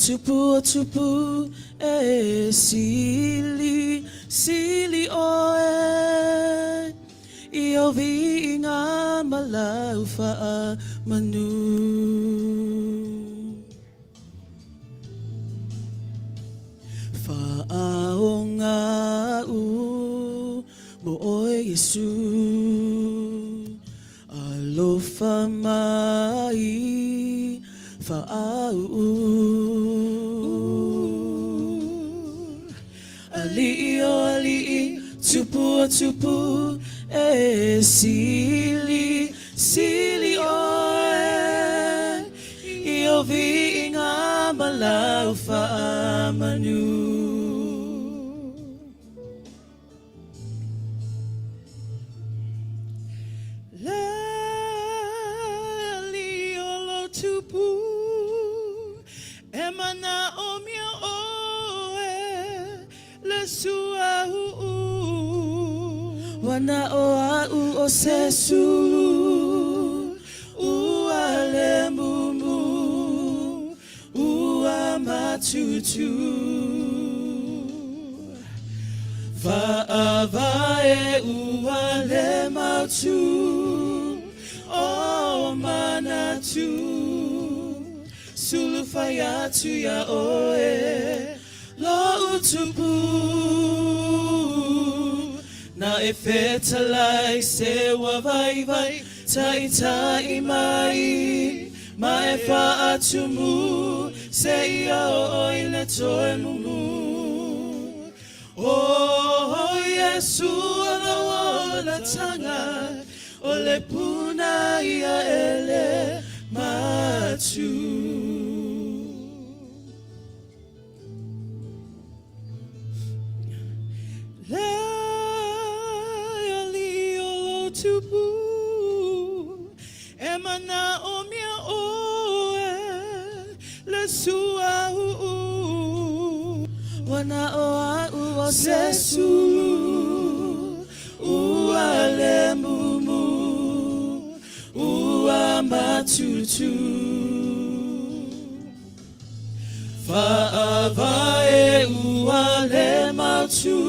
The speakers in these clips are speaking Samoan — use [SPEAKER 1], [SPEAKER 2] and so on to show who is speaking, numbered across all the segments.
[SPEAKER 1] Tupu o tupu e sili, sili oe I ou viiga ma lau faamanu. Faaoga au mo oe Iesu, Alofa mai faauu. Alii o alii, tupu o tupu, e sili, sili oe I ou viiga ma lau faamanu.
[SPEAKER 2] Le alii o lou tupu, e manaomia oe le suauu.
[SPEAKER 1] Mana'o au o se sulu ua le mumu ua matutu. Fa'avae ua le mautu o manatu Sulu fai atu iā oe lo'u tupu. Na e fetalai se ua vaivai ta'ita'i mai ma e fa'atumu seia o'o i le toe mumu. O Iesu o lou olataga o le puna ia e le matu.
[SPEAKER 2] Le alii o lou tupu, e manaomia oe le suauu.
[SPEAKER 1] Mana'o au o se sulu ua le mumu ua matutu. Fa'avae ua le mautu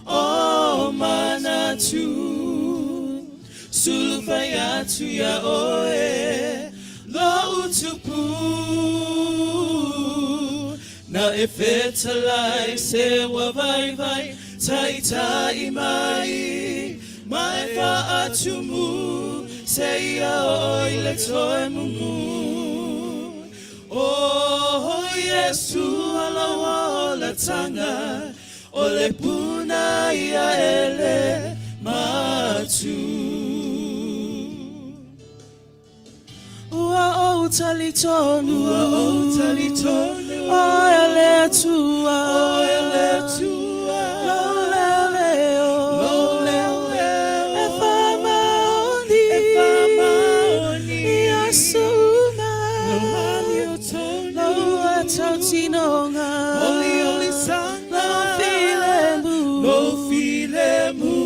[SPEAKER 1] o manatu Sulu fai atu iā oe lo'u tupu. Na e fetalai se ua vaivai ta'ita'i mai ma e fa'atumu seia o'o i le toe mumu. O Iesu o lou olataga o le puna ia e le matu. Ua ou talitonu,
[SPEAKER 2] Ua ou talitonu,
[SPEAKER 1] Oe le Atua,
[SPEAKER 2] Oe le Atua,
[SPEAKER 1] Lou leoleo,
[SPEAKER 2] Lou leoleo,
[SPEAKER 1] e faamaoni,
[SPEAKER 2] e faamaoni,
[SPEAKER 1] i aso uma,
[SPEAKER 2] Lou amiotonu,
[SPEAKER 1] Lou tautinoga,
[SPEAKER 2] oliolisaga,
[SPEAKER 1] Lou filemu,
[SPEAKER 2] Lou filemu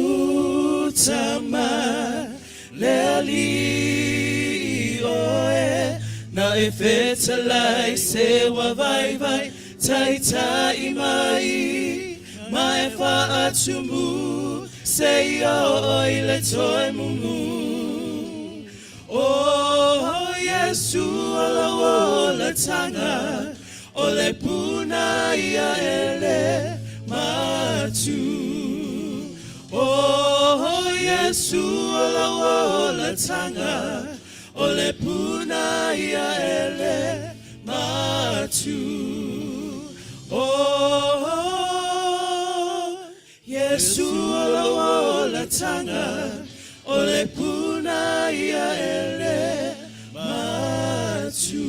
[SPEAKER 2] tama,
[SPEAKER 1] le alii oe na e fetalai se ua vaivai ta'ita'i mai ma e fa'atumu seia o'o i le toe mumu.
[SPEAKER 2] O Iesu o lou olataga o le puna ia e le matu. O Iesu o lou olataga o le puna ia e le matu. O Iesu o lou olataga o le puna ia e le matu.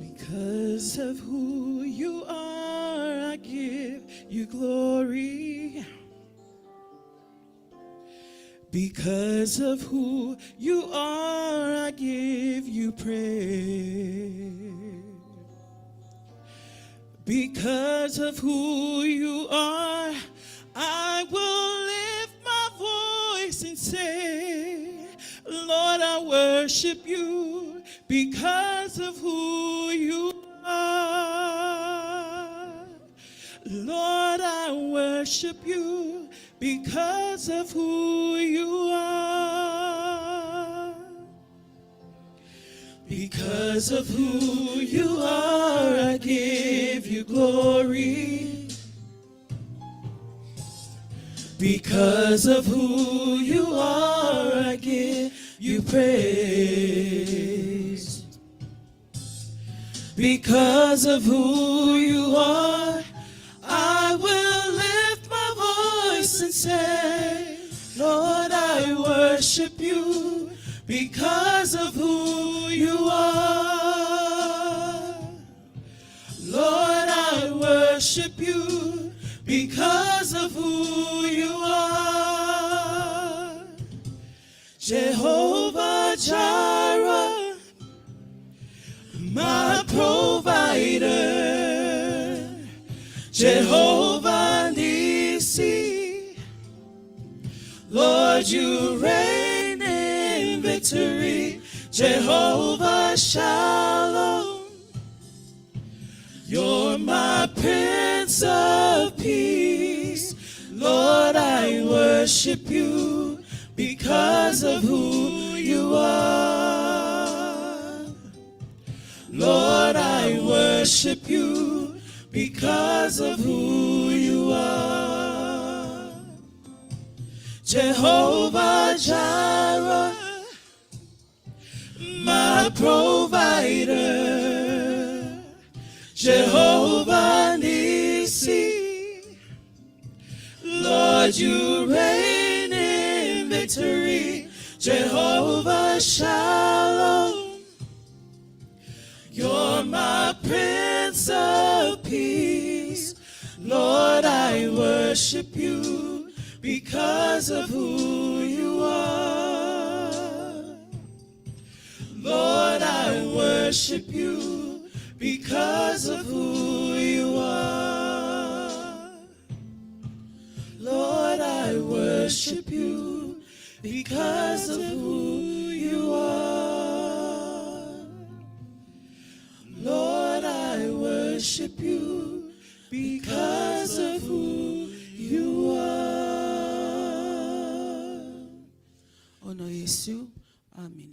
[SPEAKER 2] Because of who you are, I give you glory. Because of who you are, I give you praise. Because of who you are, I will lift my voice and say, Lord, I worship you because of who you are. Lord, I worship you because of who you are. Because of who you are, I give you glory. Because of who you are, I give you praise. Because of who you are, I will lift my voice and say, Lord, I worship you because of who you are. Lord, I worship you because of who you are. Jehovah Jireh, my provider. Jehovah Nissi, Lord, you reign in victory. Jehovah Shalom, you're my Prince of Peace. Lord, I worship you because of who you are. Lord, I worship you because of who you are. Jehovah Jireh, my provider. Jehovah Nissi, Lord, you reign in victory. Jehovah Shalom, you're my Prince of Peace. Lord, I worship you because of who you are. Lord, I worship you because of who you are. Lord, I worship you because of who you are. Lord, I worship you because of who you are.
[SPEAKER 1] Au nom de Jésus, amen.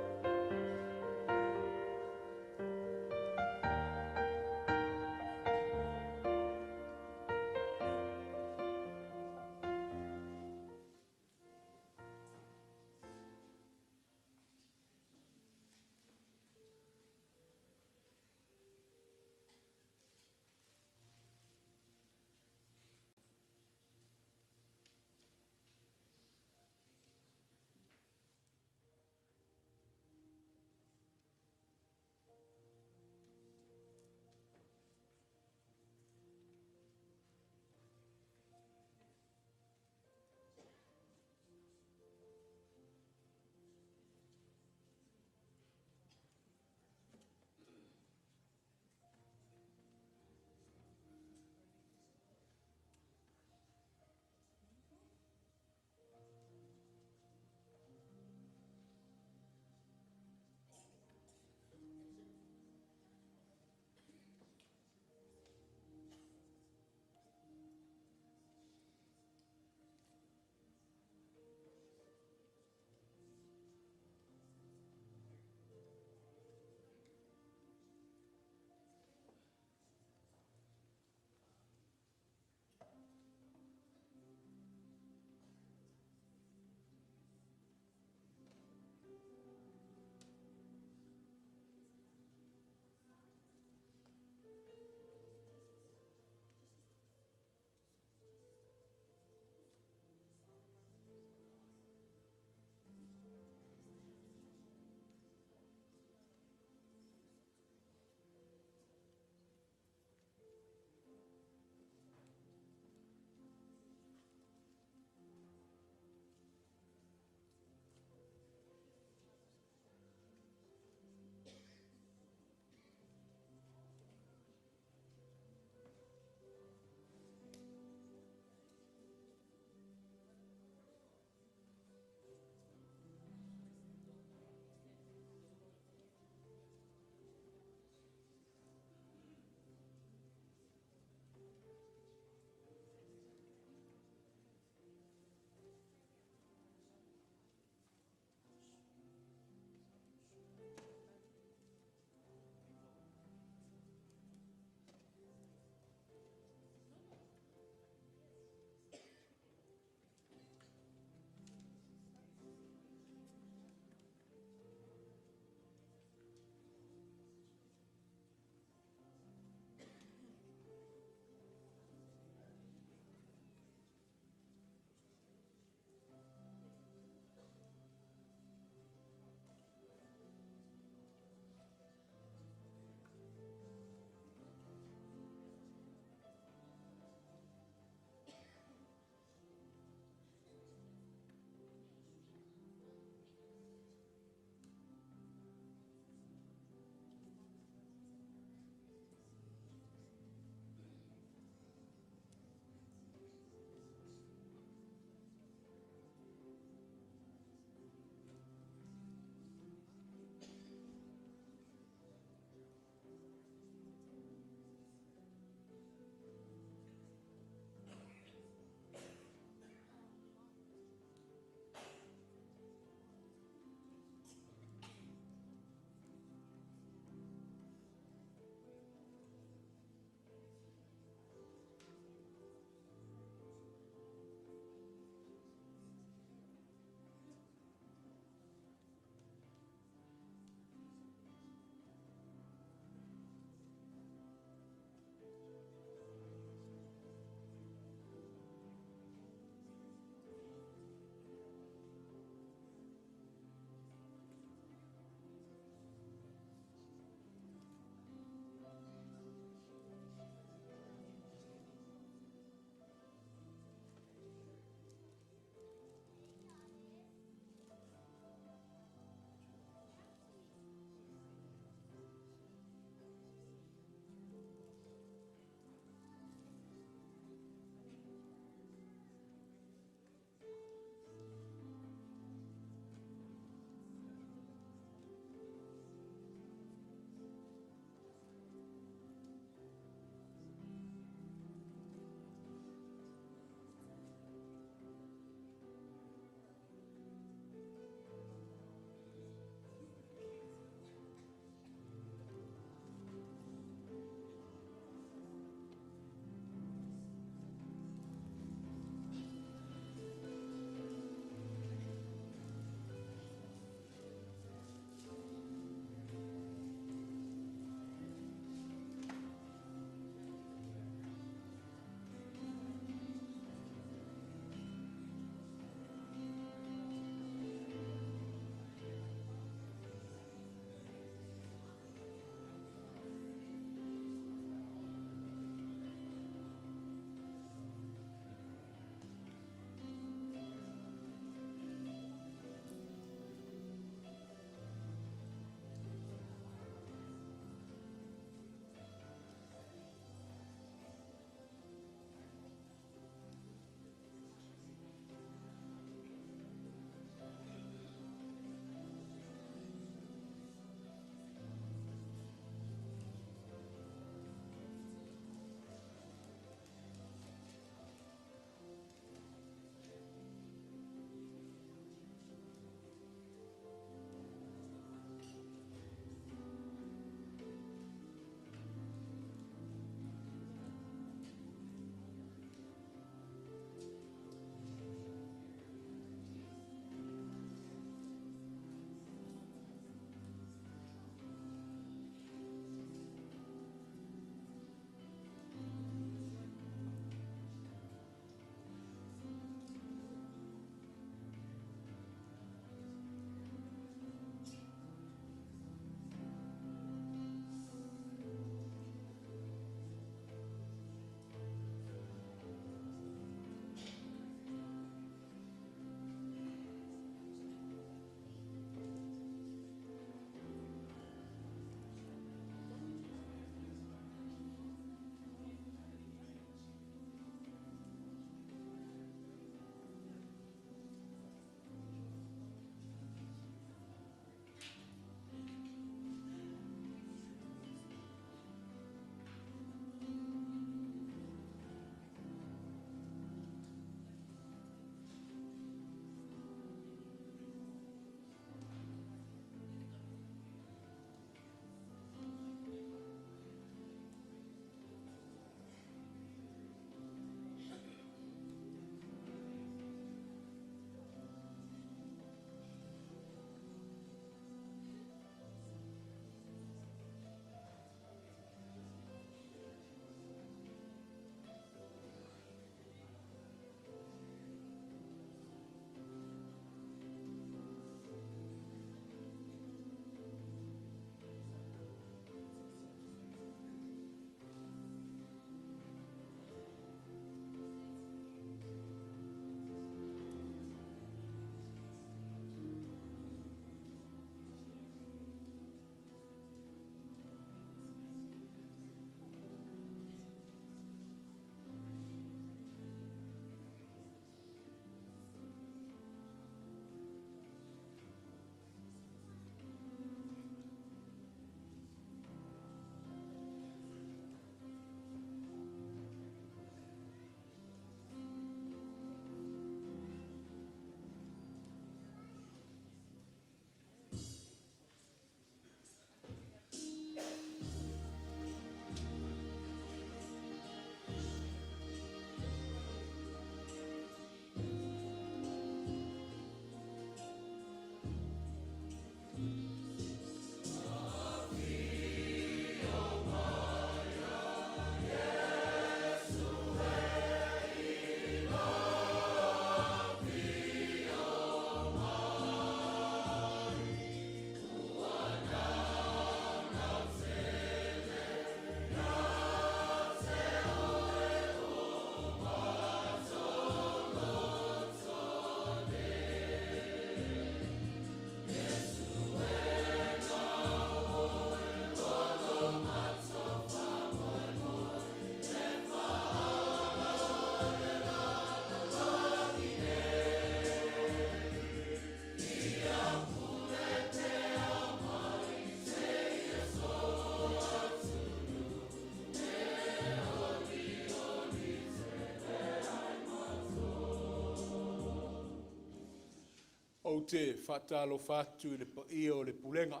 [SPEAKER 2] Ou te faatalofa atu i le paia o le Pulega,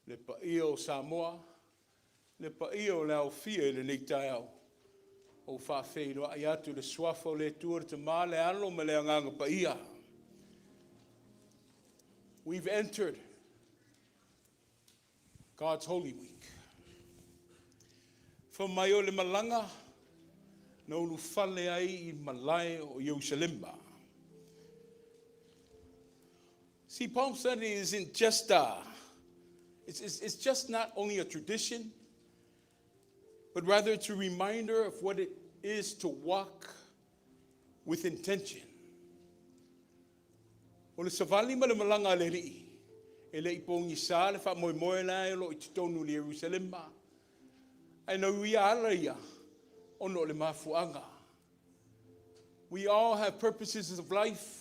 [SPEAKER 2] le paia o Samoa, le paia o le aofia i lenei taeao. Ou faafeiloai atu i le Suafa o le Atua le Tama le Alo ma le Agaga Paia. We've entered God's Holy Week. Fai mai o le malaga na ulufale ai i malae o Ierusalema. See, Palm Sunday isn't just it's just not only a tradition, but rather it's a reminder of what it is to walk with intention. O le savali ma le malaga a le Alii, e le i pogisa le faamoemoe la e o lo o i totonu o le Ierusalema. Ae na uia ala ia, ona o le mafuaaga. We all have purposes of life,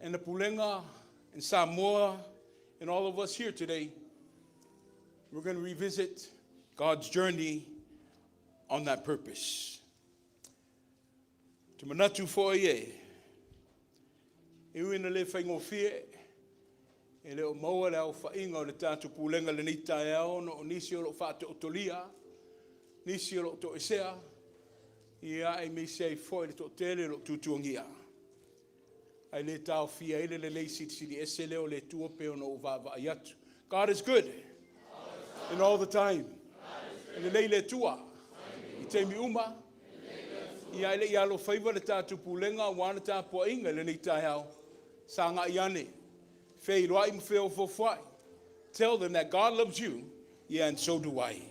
[SPEAKER 2] and the Pulega and Samoa and all of us here today, we're going to revisit God's journey on that purpose. Te manatu foi e, e ui ina le faigofie, e le o maua le aofaiga o le tatou pulega lenei taeao ona o nisi o lo o faataotolia, nisi o lo o toesea, ia aemaise ai foi le toatele o lo o tuatuagia. Ae le taofia ai le lelei silisili ese lea o le Atua pei ona ou vaavaai atu. God is good and all the time. E lelei le Atua i taimi uma. Ia e le i alofaiva le tatou pulega aua le tapuaiga i lenei taeao. Sagai ane, feiloai ma feofaofai. Tell them that God loves you, yeah, and so do I.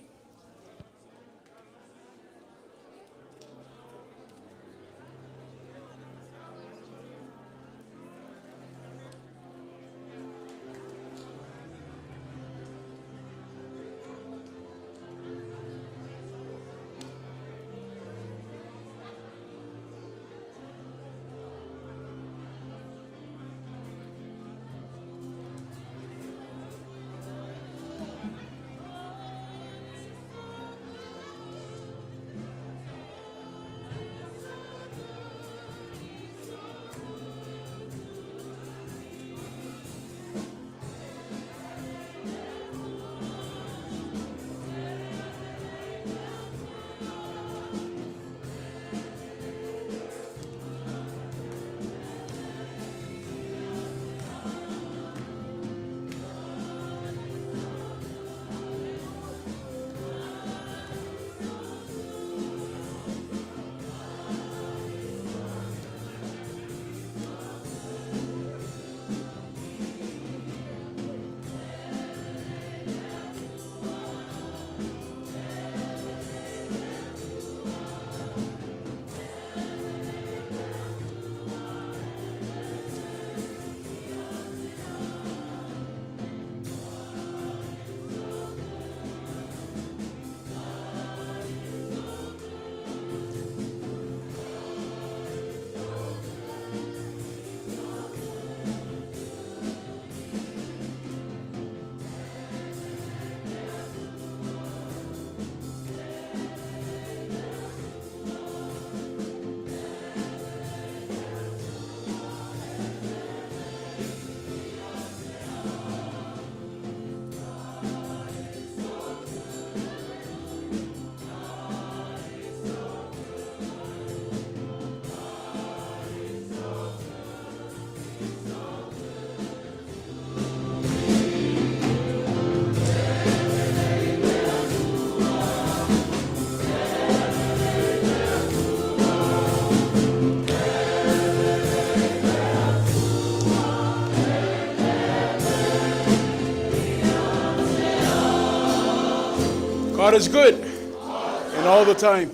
[SPEAKER 2] God is good and all the time.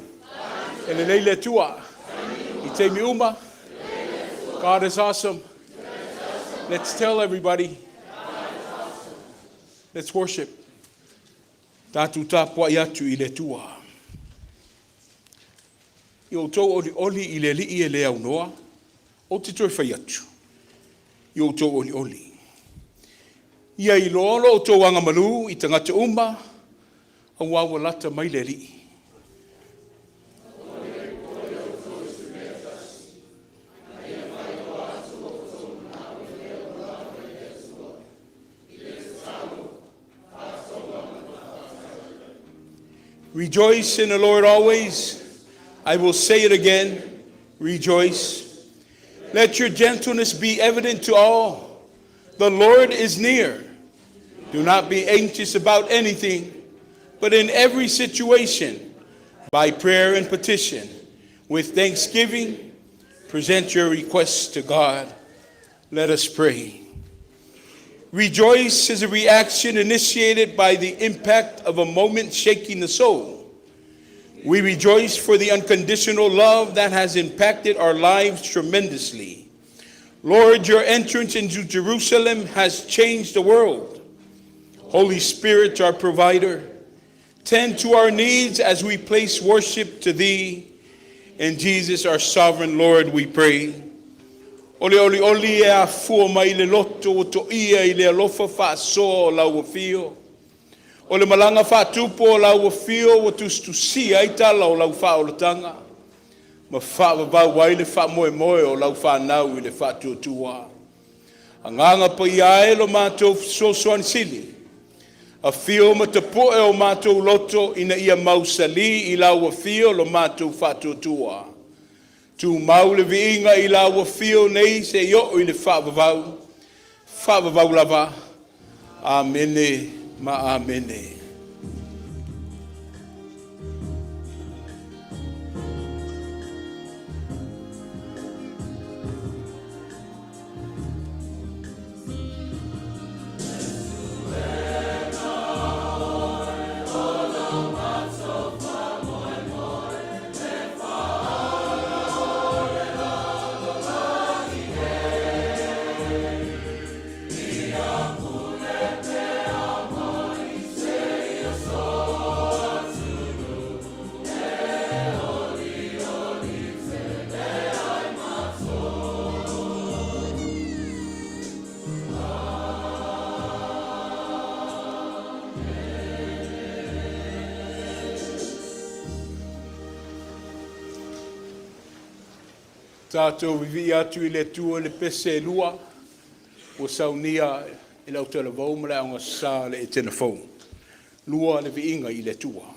[SPEAKER 2] E lelei le Atua i taimi uma. God is awesome. Let's tell everybody. Let's worship. Tatou tapuai atu i le Atua. I outou olioli i le Alii e le aunoa, ou te toe fai atu. I outou olioli. Ia iloa lo outou agamalu i tagata uma, aua ua lata mai le Alii. Rejoice in the Lord always. I will say it again, rejoice. Let your gentleness be evident to all. The Lord is near. Do not be anxious about anything, but in every situation, by prayer and petition, with thanksgiving, present your requests to God. Let us pray. Rejoice is a reaction initiated by the impact of a moment shaking the soul. We rejoice for the unconditional love that has impacted our lives tremendously. Lord, your entrance into Jerusalem has changed the world. Holy Spirit, our provider, tend to our needs as we place worship to thee. In Jesus, our sovereign Lord, we pray. O le olioli e afua mai le loto ua toia i le alofa faasoa o lau afio. O le malaga faatupu o lau afio ua tusitusia ai tala o lau faaolataga ma faavavau ai le faamoemoe o lau fanau i le faatuatua. Agaga Paia e lo matou fesoasoani sili, afio ma tapu'e o matou loto ina ia mausali i lau afio lo matou faatuatua. Tumau le viiga i lau afio nei seia oo i le faavavau, faavavau lava. Amene ma Amene. Tatou vivii atu i le Atua i le pese e lua ua saunia e le autalavou ma le aogasasā o le Etena Fou. Lua le viiga i le Atua.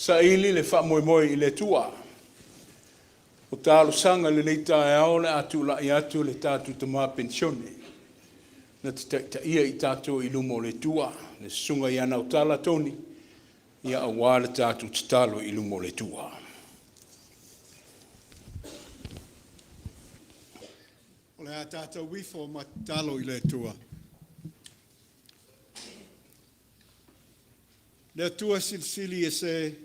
[SPEAKER 2] Saili le faamoemoe i le Atua. O talosaga i lenei taeao o le a tulai atu le tatou tama penisione na te taitaia i tatou i luma o le Atua, le Susuga ia Nautala Tony, aua le tatou tatalo i luma o le Atua.
[SPEAKER 3] O le a tatou ifo ma tatalo i le Atua. Le Atua Silisili Ese,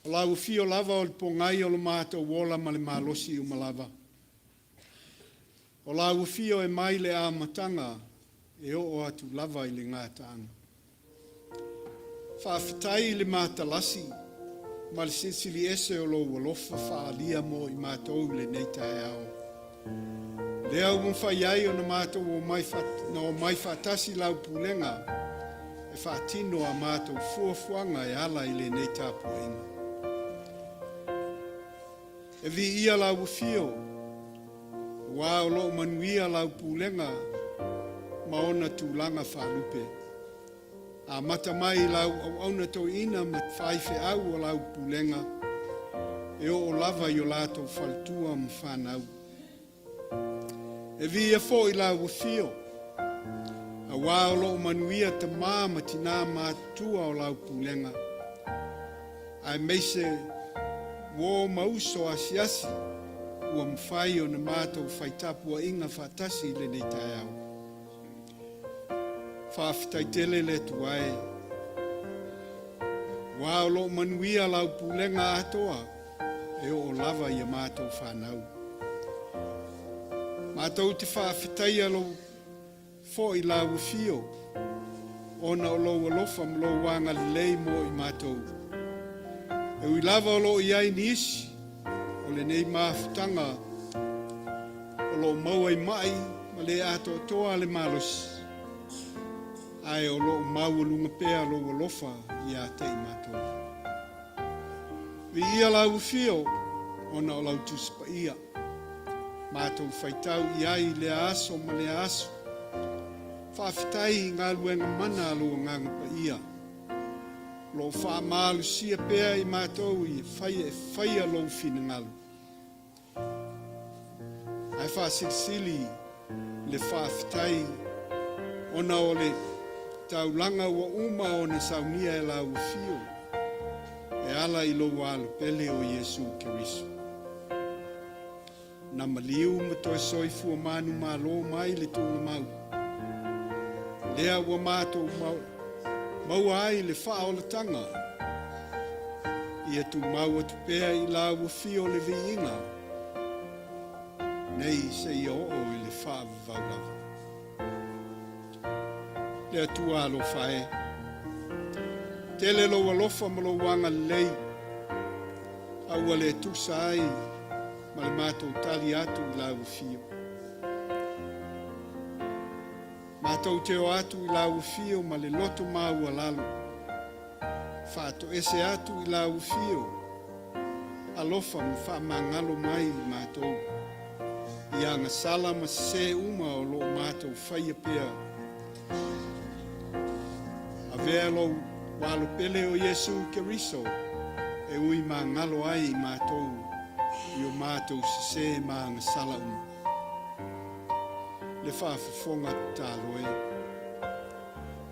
[SPEAKER 3] o lau afio lava o le pogai o lo matou ola ma le malosi uma lava. O lau afio e mai le amataga e oo atu lava i le gataaga. Faafetai i le matalasi ma le silisili ese o lou alofa faaalia mo i matou i lenei taeao. Lea ua mafai ai ona matou omai, na omai faatasi lau pulega e faatino a matou fuafuaga e ala i lenei tapuaiga. E viia lau afio, ua o loo manuia lau pulega ma ona tulaga faalupe. Amata mai i lau auauna toeaina ma faifeau o lau pulega, e oo lava i o latou faletua ma fanau. E viia foi lau afio, auā o lo o manuia tamā ma tinā matutua o lau pulega, aemaise uō ma uso asiasi ua mafai ona matou fai tapuaiga faatasi i lenei taeao. Faafetai tele le Atua e, ua o lo o manuia lau pulega atoa e oo lava ia matou fanau. Matou te faafetaia lou foi lau afio, ona o lou alofa ma lou agalelei mo i matou. E ui lava o lo o i ai nisi o lenei mafutaga o lo o maua i mai ma le atoatoa le malosi, ae o lo o maualuga pea lou alofa ia te i matou. Viia lau afio ona o lau Tusi Paia, matou faitau i ai i lea aso ma lea aso. Faafetai i galuega mana a lou Agaga Paia, o lo o faamalosia pea i matou i faia e faia lou finagalo. Ae faasilisili le faafetai ona o le taulaga ua uma ona saunia e lau afio e ala i lou alo pele o Iesu Keriso. Na maliu ma toe soifua manumalo mai le tuugamau, lea ua matou maua ai le faaolataga, ia tumau atu pea i lau afio le viiga, nei seia oo i le faavavau lava. Le Atua alofa e, tele lou alofa ma lou agalelei, a ua le tusa ai ma le matou tali atu i lau afio. Matou te o atu i lau afio ma le loto maualalo, faatoese atu i lau afio, alofa ma faamagalo mai i matou, i agasala ma sesē uma o lo o matou faia pea. Avea lou alo pele o Iesu Keriso e ui magalo ai i matou i o matou sesē ma agasala uma. Le faafofoga tatalo e,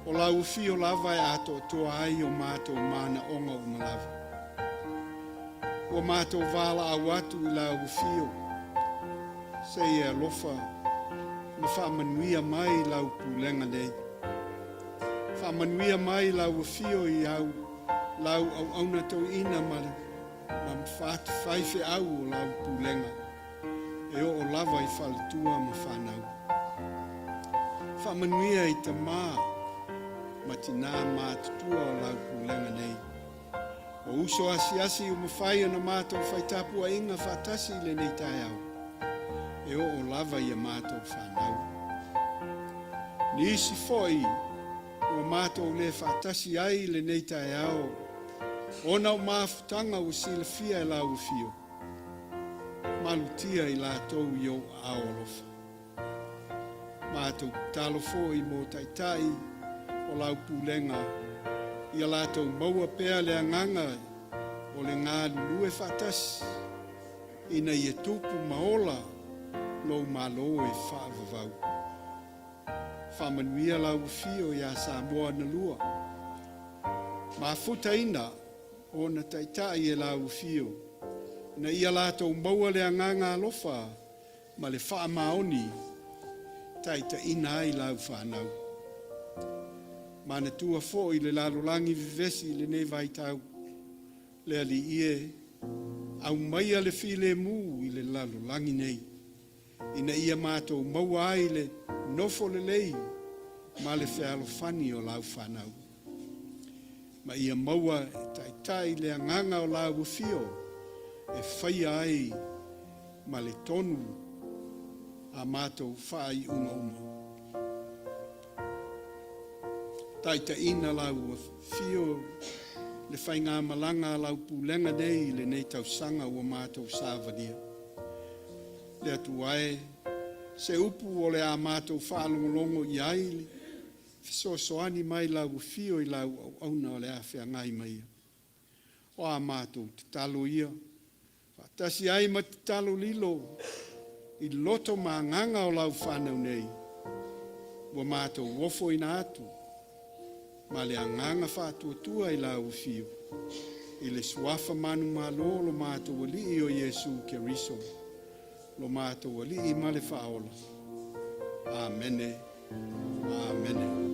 [SPEAKER 3] o lau afio lava e atoatoa ai o matou manaoga uma lava. Ua matou valaau atu i lau afio, se i e alofa ma faamanuia mai lau pulega nei. Faamanuia mai lau afio i au lau auauna toeaina ma le ma faifeau o lau pulega e oo lava i faletua ma fanau. Faamanuia i tamā ma tinā matutua o lau pulega nei. O uso asiasi ua mafai ona matou fai tapuaiga faatasi i lenei taeao, e oo lava ia matou fanau. Nisi foi ua matou le faatasi ai i lenei taeao, ona o mafutaga ua silafia e lau afio, malutia i latou i ou aao alofa. Matou tatalo foi mo taitai o lau pulega, ia latou maua pea le agaga o le galulue faatasi. ina ia tupu ma ola lou Malo e faavavau. Faamanuia lau afio ia Samoa na lua. Mafutaina ona taitai e lau afio, ina ia latou maua le agaga alofa ma le faamaoni taitaiina ai lau fanau. Manatua foi le lalolagi vevesi i lenei vaitau, le Alii e, aumaia le filemu i le lalolagi nei, ina ia matou maua ai le nofo lelei ma le fealofani o lau fanau. Ma ia maua e taitai le agaga o lau afio e faia ai ma le tonu a matou faaiuga uma. Taitaiina lau afio le faigamalaga a lau pulega nei i lenei tausaga ua matou savalia. Le Atua e, se upu o le a matou faalogologo i ai le fesoasoani mai lau afio i lau auauna o le a feagai ma ia. O a matou tatalo ia, faatasi ai ma tatalo lilo i loto ma agaga o lau fanau nei, ua matou ofoina atu ma le agaga faatuatua i lau afio, i le suafa manumalo o lo matou Alii o Iesu Keriso, lo matou Alii ma le Faaola. Amene. Amene.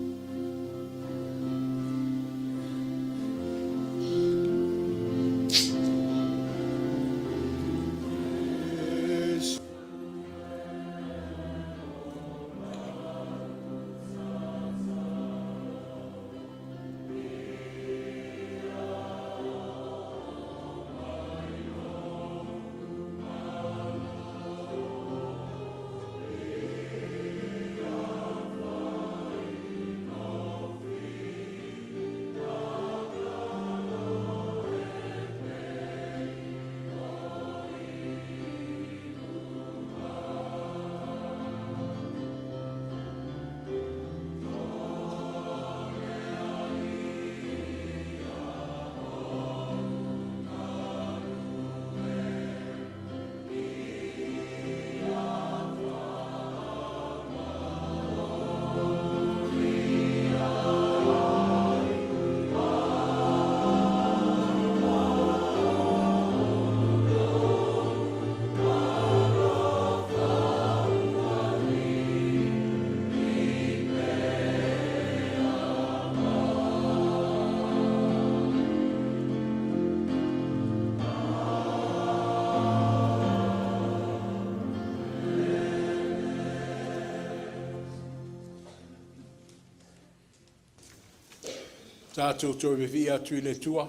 [SPEAKER 2] Tatou toe vevii atu i le Atua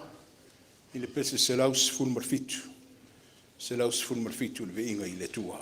[SPEAKER 2] i le pese 117, 117 le viiga i le Atua.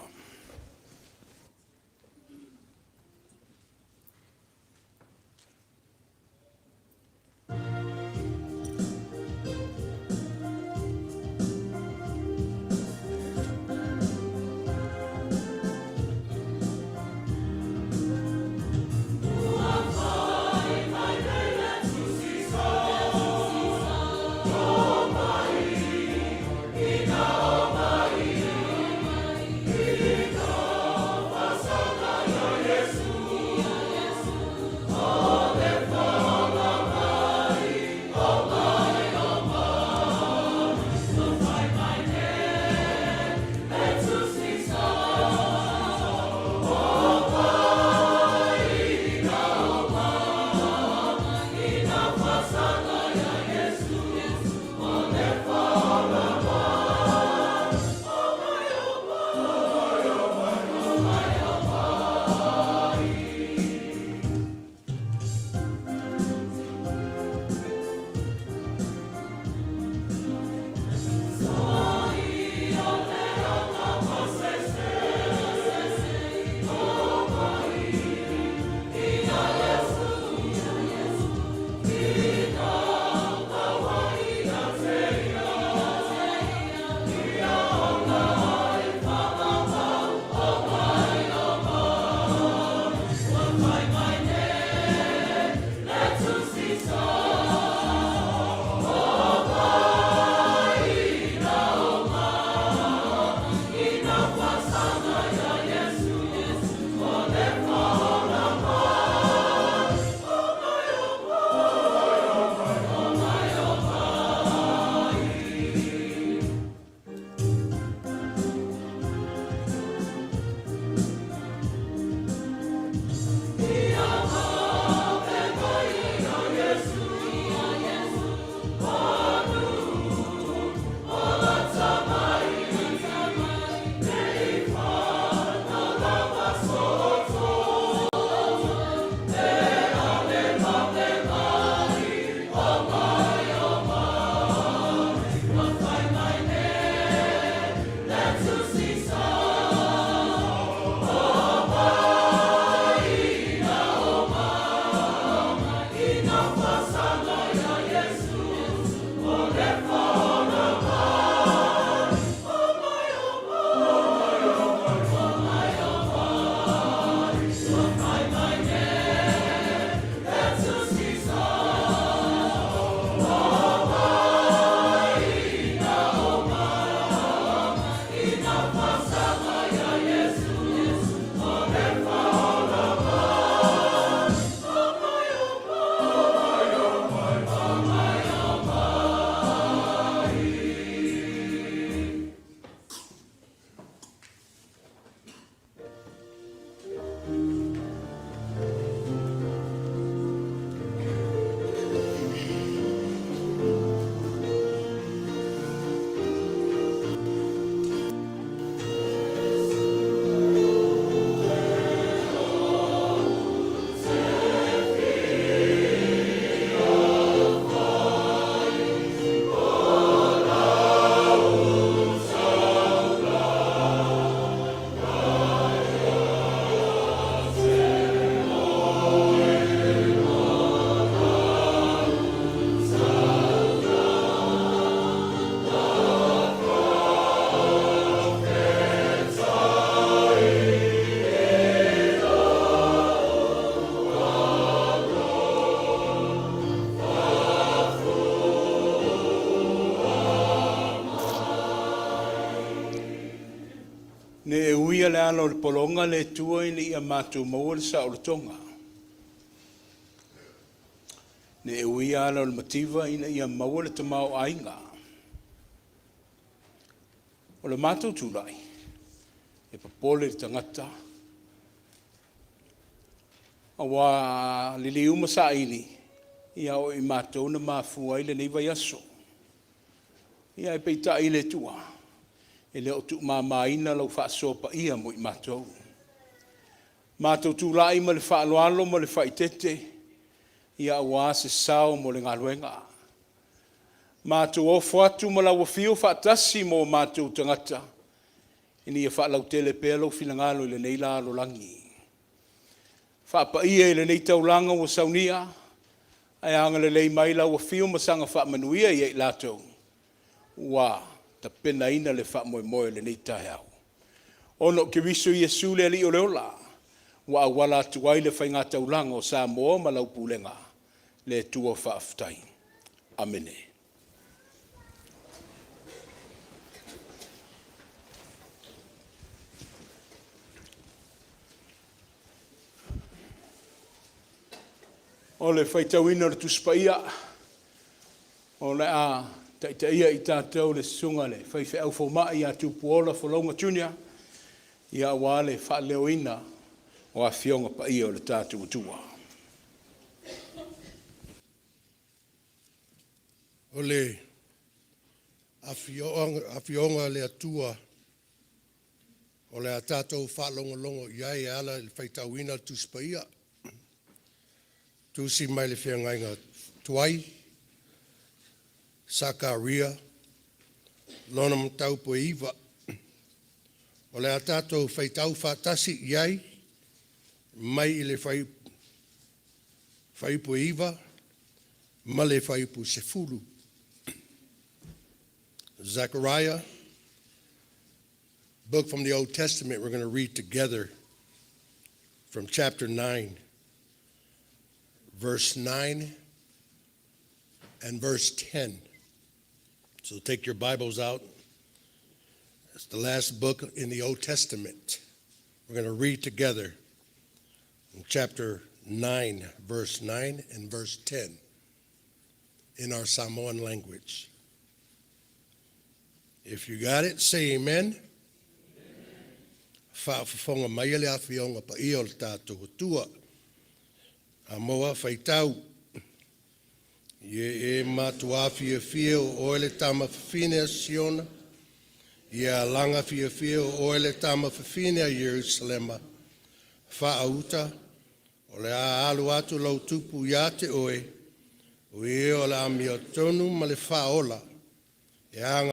[SPEAKER 2] uia le ala o le pologa le Atua ina ia matou maua le saolotoga. Ne i uia ala o le mativa ina ia maua le tamaoaiga. O le matou tulai, e popole le tagata aua a liliu ma saili, ia o i matou na mafua ai lenei vaiaso. Ia ae peitai le Atua, e le o tuumamaina lau faasoa paia mo i matou. Matou tulai ma le faaaloalo ma le faaeteete ia aua se sao mo le galuega. Matou ofo atu ma lau afio faatasi ma o matou tagata ina ia faalautele pea lou finagalo i lenei lalolagi. Faapaia i lenei taulaga ua saunia, ae agalelei mai i lau afio ma saga faamanuia ia i latou ua tapenaina le faamoemoe o lenei taeao. Ona o Keriso Iesu le Alii o le ola, ua auala atu ai le faigataulaga o Samoa ma lau pulega, le Atua faafetai. Amene. O le faitauina o le Tusi Paia, o le a taitaia i tatou le Susuga i le Faifeau Fomai ia Tupuola Folouga Junior, aua le faaleoina o Afioga Paia o le tatou Atua.
[SPEAKER 4] O le Afioga a le Atua o le a tatou faalogologo i ai e ala i le faitauina o le Tusi Paia, tusi mai le feagaiga tuai, Sakaria, lona mataupu e 9. O le a tatou faitau faatasi i ai mai i le fuaiupu 9 ma le fuaiupu 10. Zechariah, book from the Old Testament, we're going to read together from chapter 9, verse 9 and verse 10. So take your Bibles out. It's the last book in the Old Testament. We're going to read together in chapter 9, verse 9 and verse 10 in our Samoan language. If you got it, say amen. Faafofoga mai le afioga paia o le tatou Atua. Amoa faitau. Ia e matuā fiafia o oe le tama fafine a Siona. Ia alaga fiafia o oe le tama fafine a Ierusalema. Faauta, o le a alu atu lou tupu ia te oe, o ia o le amiotonu ma le faaola, e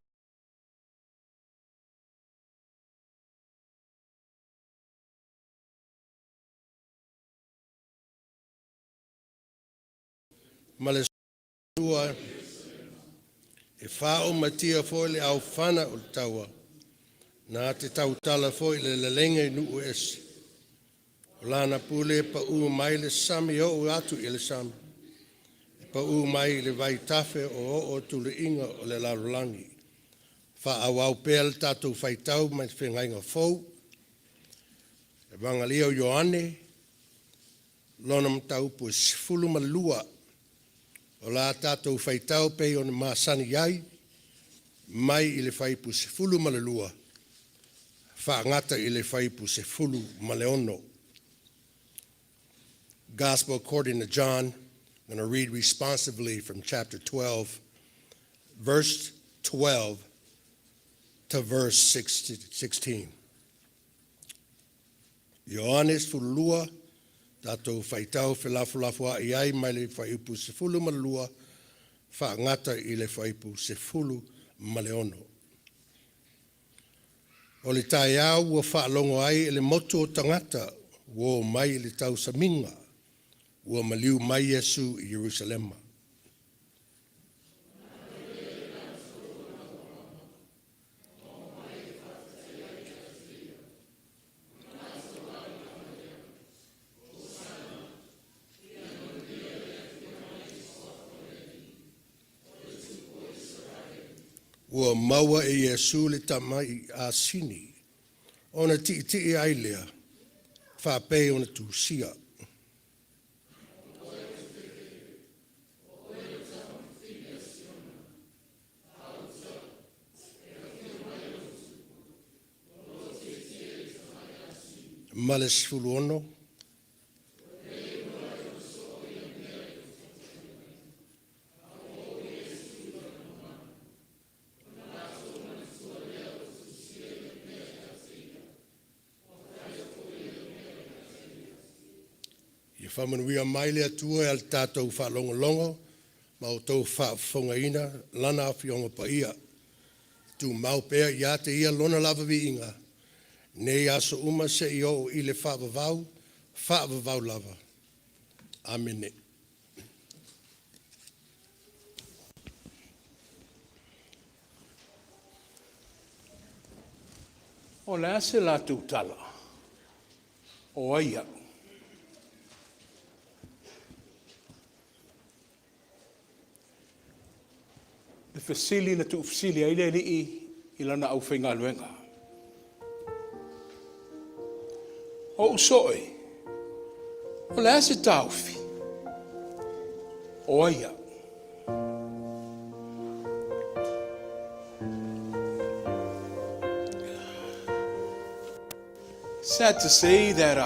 [SPEAKER 4] ma le sua, e faaumatia foi le aufana o le taua, na te tautala foi i le lelega i nuu ese. O lana pule e paū mai le sami e oo atu i le sami, e paū mai i le vaitafe e oo i tuliiga o le lalolagi. Faaauau pea le tatou faitau mai le Feagaiga Fou, Evagalia o Ioane, lona mataupu e 12. O la tatou faitau pei ona masani ai, mai i le fuaiupu 12 faagata i le fuaiupu 16. Gospel according to John. I'm going to read responsively from chapter 12, verse 12 to verse 16. Ioane 12, tatou faitau felafolafoai ai mai le fuaiupu 12, faagata i le fuaiupu 16. O le taeao ua faalogo ai e le motu o tagata ua o mai i le tausamiga, ua maliu mai Iesu i Ierusalema. Ua maua e Iesu le tamai asini. Ona tiitii ai lea, faapei ona tusia. Ma le 16. Ia faamanuia mai le Atua i le tatou faalogologo ma outou faafofogaina Lana Afioga Paia. Tumau pea ia te Ia Lona lava viiga, nei aso uma seia oo i le faavavau, faavavau lava. Amene.
[SPEAKER 2] O le a se latou tala? O ai au? Le fesili na tuufesili ai le Alii i lana aufaigaluega. O ou uso e, o le a se taofi? O ai au? Sad to say that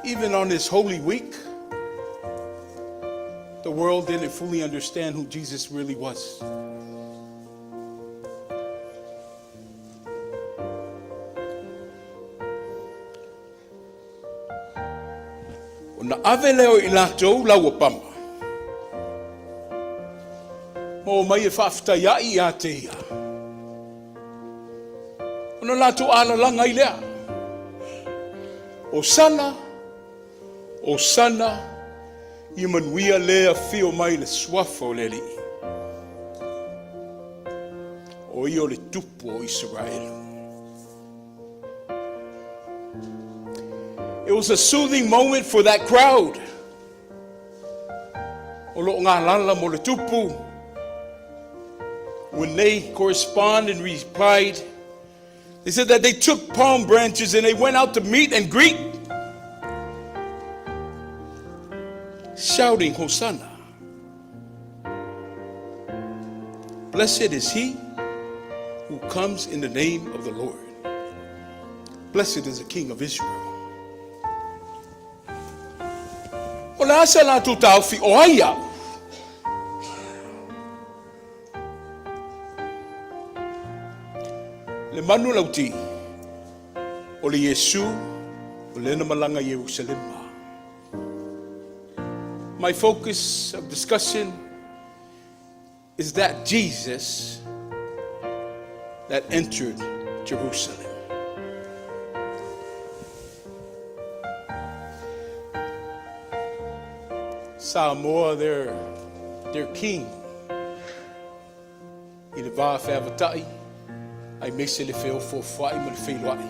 [SPEAKER 2] even on this Holy Week, the world didn't fully understand who Jesus really was. Ona ave lea o i latou lau apama, ma omai e faafetai ia te ia. Ona latou alalaga ai lea, Hosana, Hosana, ia manuia le afio mai i le suafa o le Alii. O ia o le tupu o Isaraelu. It was a soothing moment for that crowd. O lo o galala mo le tupu. When they correspond and replied, they said that they took palm branches and they went out to meet and greet, shouting, Hosanna. Blessed is he who comes in the name of the Lord. Blessed is the King of Israel. O le a se latou taofi o ai au? Le manu lauti o le Iesu o lena malaga i Ierusalema. My focus of discussion is that Jesus that entered Jerusalem. Samoa, their king, i le va feavatai, aemaise le feofaofai ma le feiloai.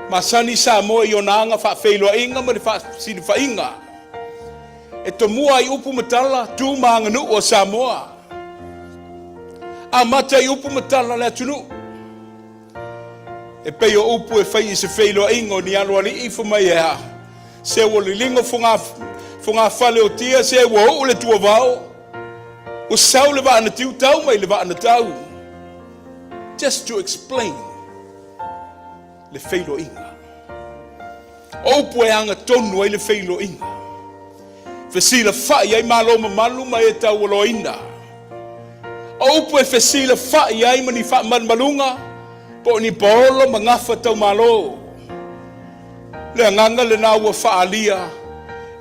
[SPEAKER 2] Masani Samoa i ona aga faafeiloaiga ma le faasilafaiga. E tomua ai upu ma tala, tu ma aganuu a Samoa. Amata i upu ma tala le atunuu. E pei o upu e fai i se feiloaiga o ni aloalii fai mai e a. Se ua liligo fogafale o tia, se ua uu le tuavao, ua sau le vaa na tiu, tau mai le vaa na tau. Just to explain le feiloaiga. O upu e agatonu ai le feiloaiga. Fesilafai ai malo mamalu ma e taualoaina. O upu e fesilafai ai ma ni faamalumaluga po o ni paolo ma gafa taumalo. Le agaga lena ua faaalia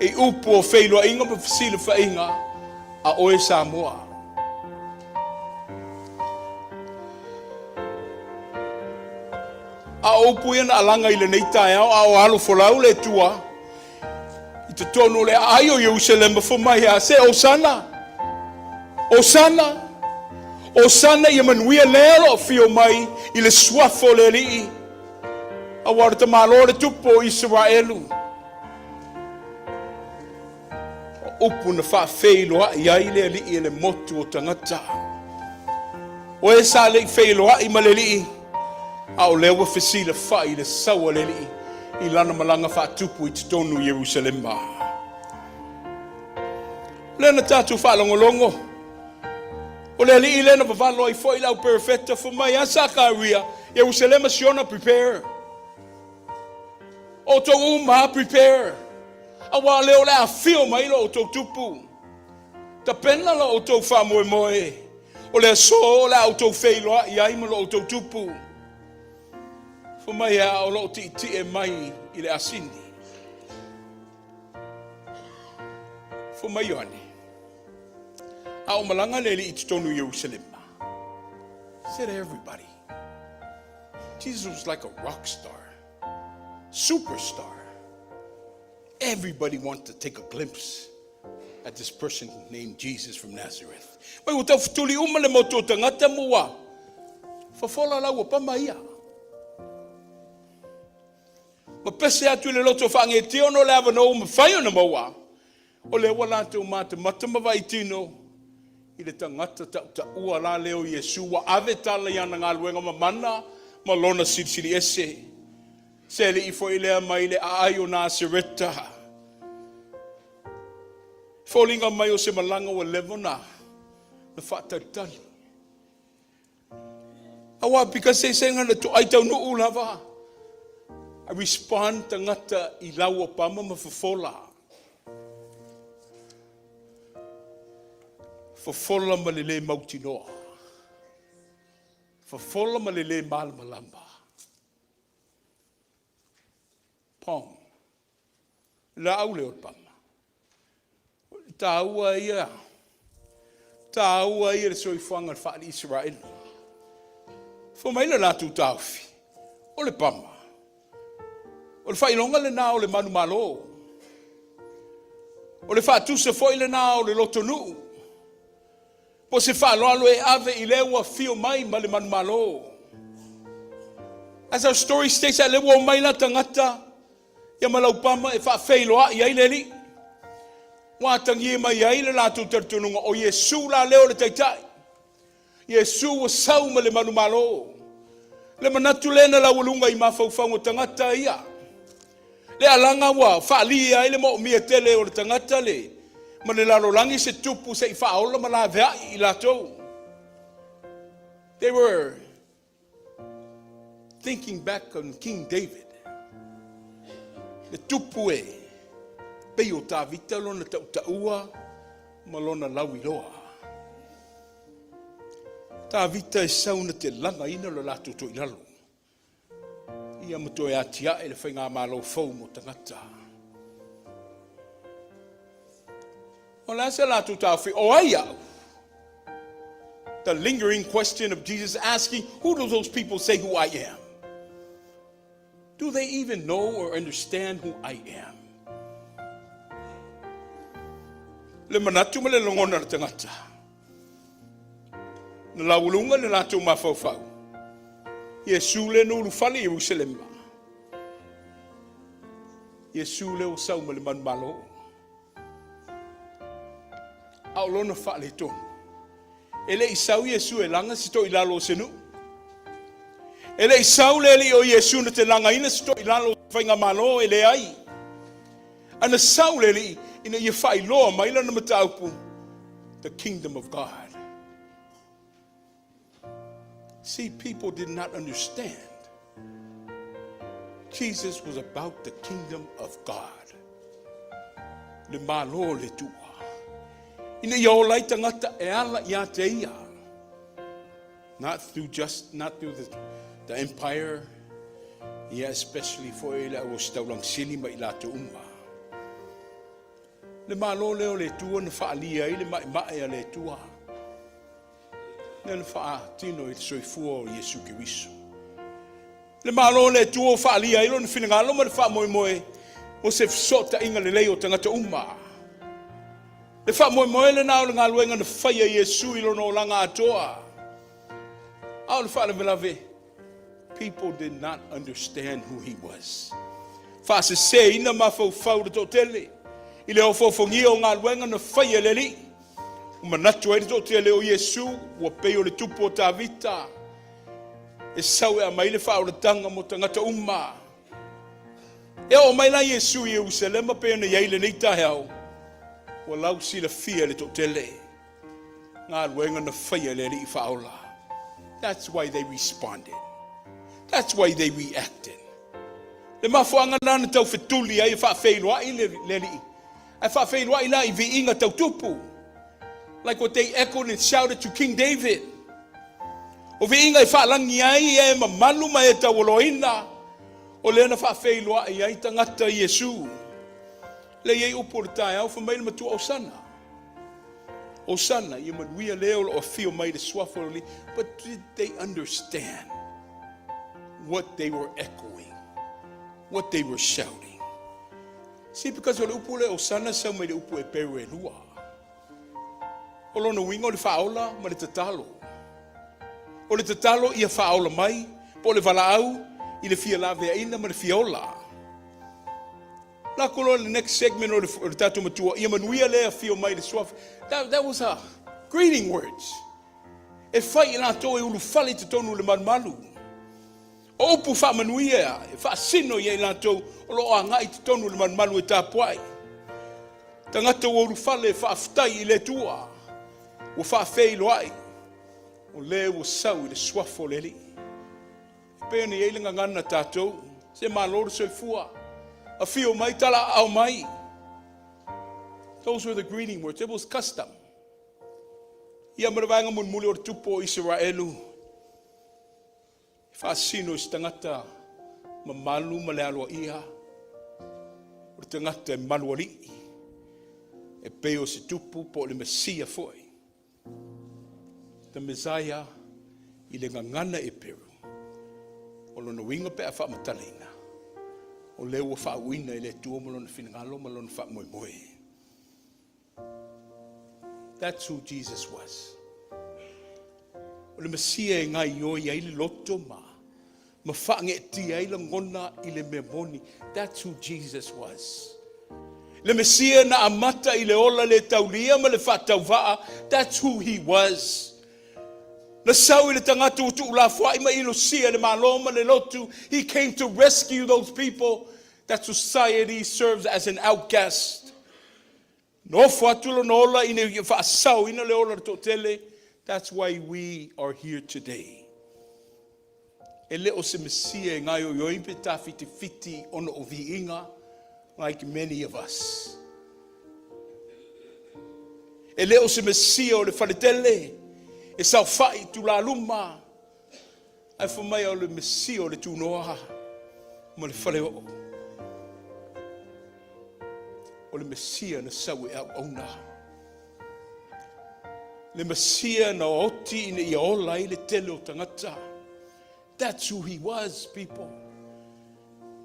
[SPEAKER 2] i upu o feiloaiga ma fesilafaiga a oe Samoa. A o upu ia na alaga i lenei taeao, a o alo folau le Atua i totonu o le aai o Ierusalema, fai mai a se Hosana, Hosana, Hosana, ia manuia lea o lo o afio mai i le suafa o le Alii, aua o le tamaloa le tupu o Isaraelu. O upu na faafeiloai ai le Alii e le motu o tagata. O e sa le i feiloai ma le Alii, A o lea ua fesilafai i le sau a le Alii i lana malaga faatupu i totonu o Ierusalema. O lea na tatou faalogologo, o le Alii lea na vavalo ai foi le au perofeta, fai mai a Sakaria, Ierusalema Siona, prepare. Outou uma prepare. Aua o lea o le a afio mai lo outou tupu. Tapena lo outou faamoemoe. O le aso o le a outou feiloai ai ma lo outou tupu. Fai mai a o loo tietie mai i le asini. Fai mai Ioane, a o malaga le Alii i totonu o Ierusalema. Said everybody, Jesus was like a rock star, superstar. Everybody wanted to take a glimpse at this person named Jesus from Nazareth. Mai ua taufetuli uma le motu o tagata ma ua fofola lau ua pama ia. Ma pese atu i le loto faagetia ona o le avanoa ua mafai ona maua. O lea ua latou matamata ma vaitino i le tagata tautaua la lea o Iesu ua ave tala i ana galuega mamana ma lona silisili ese. Se alii foi lea mai le aai o Nasareta. Foliga mai o se malaga ua leva ona na faatalitali. Aua because seisega na toai taunuu lava. I respond tagata i lau o pama ma fofola. Fofola ma le le mautinoa. Fofola ma le le malamalama. Palm. Laau lea o le pama. O le taua ia, taua ia le soifuaga o le faali Isaraelu. Fai mai le latou taofi, o le pama. O le faailoga lena o le manumalo. O le faatusa foi lena o le lotonuu. Po o se faaaloalo e ave i le ua afio mai ma le manumalo. As our story states, a lea ua omai la tagata ia ma laupama e faafeiloai ai le Alii. Ua atagia mai ai le latou talitonuga o Iesu la lea o le Taitai. Iesu ua sau ma le manumalo. Le manatu lea na laualuga i mafaufauga o tagata ia. Le alaga ua faalia ai le moomia tele o le tagata le ma le lalolagi se tupu se i faaola ma laveai i latou. They were thinking back on King David. Le tupu e pei o Tavita lona tautaua ma lona lauiloa. Tavita e sau na te lagaina lo latou toilalo. Ia ma toe atiae le faigamalo fou mo tagata. O le a se latou taofi? O ai au? The lingering question of Jesus asking, who do those people say who I am? Do they even know or understand who I am? Le manatu ma le lagona le tagata. Na laualuga le latou mafaufau. Iesu le na ulufale i Ierusalema. Iesu le ua sau ma le manumalo. A o lona faaletonu. E le i sau Iesu e laga se toilalo o se nuu. E le i sau le Alii o Iesu na te lagaina se toilalo o se faigamalo e leai. A na sau le Alii ina ia faailoa mai lana mataupu, the kingdom of God. See, people did not understand. Jesus was about the kingdom of God. Le malo le Atua. Ina ia ola ai tagata e ala ia te ia. Not through just, not through the empire, yeah, especially foi le auositaulaga sili ma i latou uma. Le malo lea o le Atua na faalia ai le maemae a le Atua. Lea na faatino i le soifua o Iesu Keriso. Le malo le Atua o faalia ai lona finagalo ma le faamoemoe o se fesootaiga lelei o tagata uma. Le faamoemoe lena o le galuega na faia Iesu i lona olaga atoa. A o le faalavelave, people did not understand who he was. Faasese ina mafaufau le toatele i le ofofogia o galuega na faia le Alii. Ua manatu ai le toatele o Iesu ua pei o le tupu o Tavita. E sau e aumai le faaolataga mo tagata uma. E oo mai la Iesu i Ierusalema pei ona i ai lenei taeao, ua lausilafia e le toatele galuega na faia e le Alii Faaola. That's why they responded. That's why they reacted. Le mafuaaga lena na taufetuli ai e faafeiloai le, le Alii. Ae faafeiloai la i viiga tautupu. Like what they echoed and shouted to King David. O viiga e faalagi ai e mamalu ma e taualoaina. O lea na faafeiloai ai tagata i Iesu. Lea e i ai upu o le taeao, fai mai le matua, Osana. Osana, ia manuia le o lo o afio mai i le suafa o le Alii. But did they understand what they were echoing? What they were shouting? See, because o le upu lea Osana sau mai le upu Eperu e lua. O lona uiga o le faaola ma le tatalo. O le tatalo ia faaola mai, po o le valaau i le fia laveaina ma le fia ola. Lako loa le next segment o le tatou matua, ia manuia le afio mai i le suafa. That was a greeting words. E fai i latou e ulufale i totonu o le malumalu. O upu faamanuia e faasino ia i latou o lo o agai i totonu o le malumalu e tapuai. Tagata ua ulufale e faafetai i le Atua, ua faafeiloai, o le ua sau i le suafa o le Alii. E pei ona i ai le gagana a tatou, se malo le soifua, afio mai, talaaao mai. Those were the greeting words. It was custom. Ia ma le vaega mulimuli o le tupu o Isaraelu, e faasino i se tagata mamalu ma le aloaia, o le tagata e malualii, e pei o se tupu po o le Mesia foi. The Messiah i le gagana Eperu, o lona uiga pe a faamatalaina, o lea ua faauuina e le Atua ma lona finagalo ma lona faamoemoe. That's who Jesus was. O le Mesia e gaioi ai le loto ma faageetia ai lagona i le mea moni. That's who Jesus was. Le Mesia na amata i le ola le taulia ma le faatauvaa. That's who he was. Na sau i le tagata ua tuulafoai ma ilosia le Malo ma le lotu. He came to rescue those people that society serves as an outcast. Nofo atu lona ola ina ia faasaoina le ola o le toatele. That's why we are here today. E le o se Mesia e gaoioi pe tafitifiti ona o viiga, like many of us. E le o se Mesia o le faletele e saofai i tulaluma, ae fai mai o le Mesia o le tunoa ma le faleoo. O le Mesia na sau e auauna. Le Mesia na oti ina ia ola ai le tele o tagata. That's who he was, people.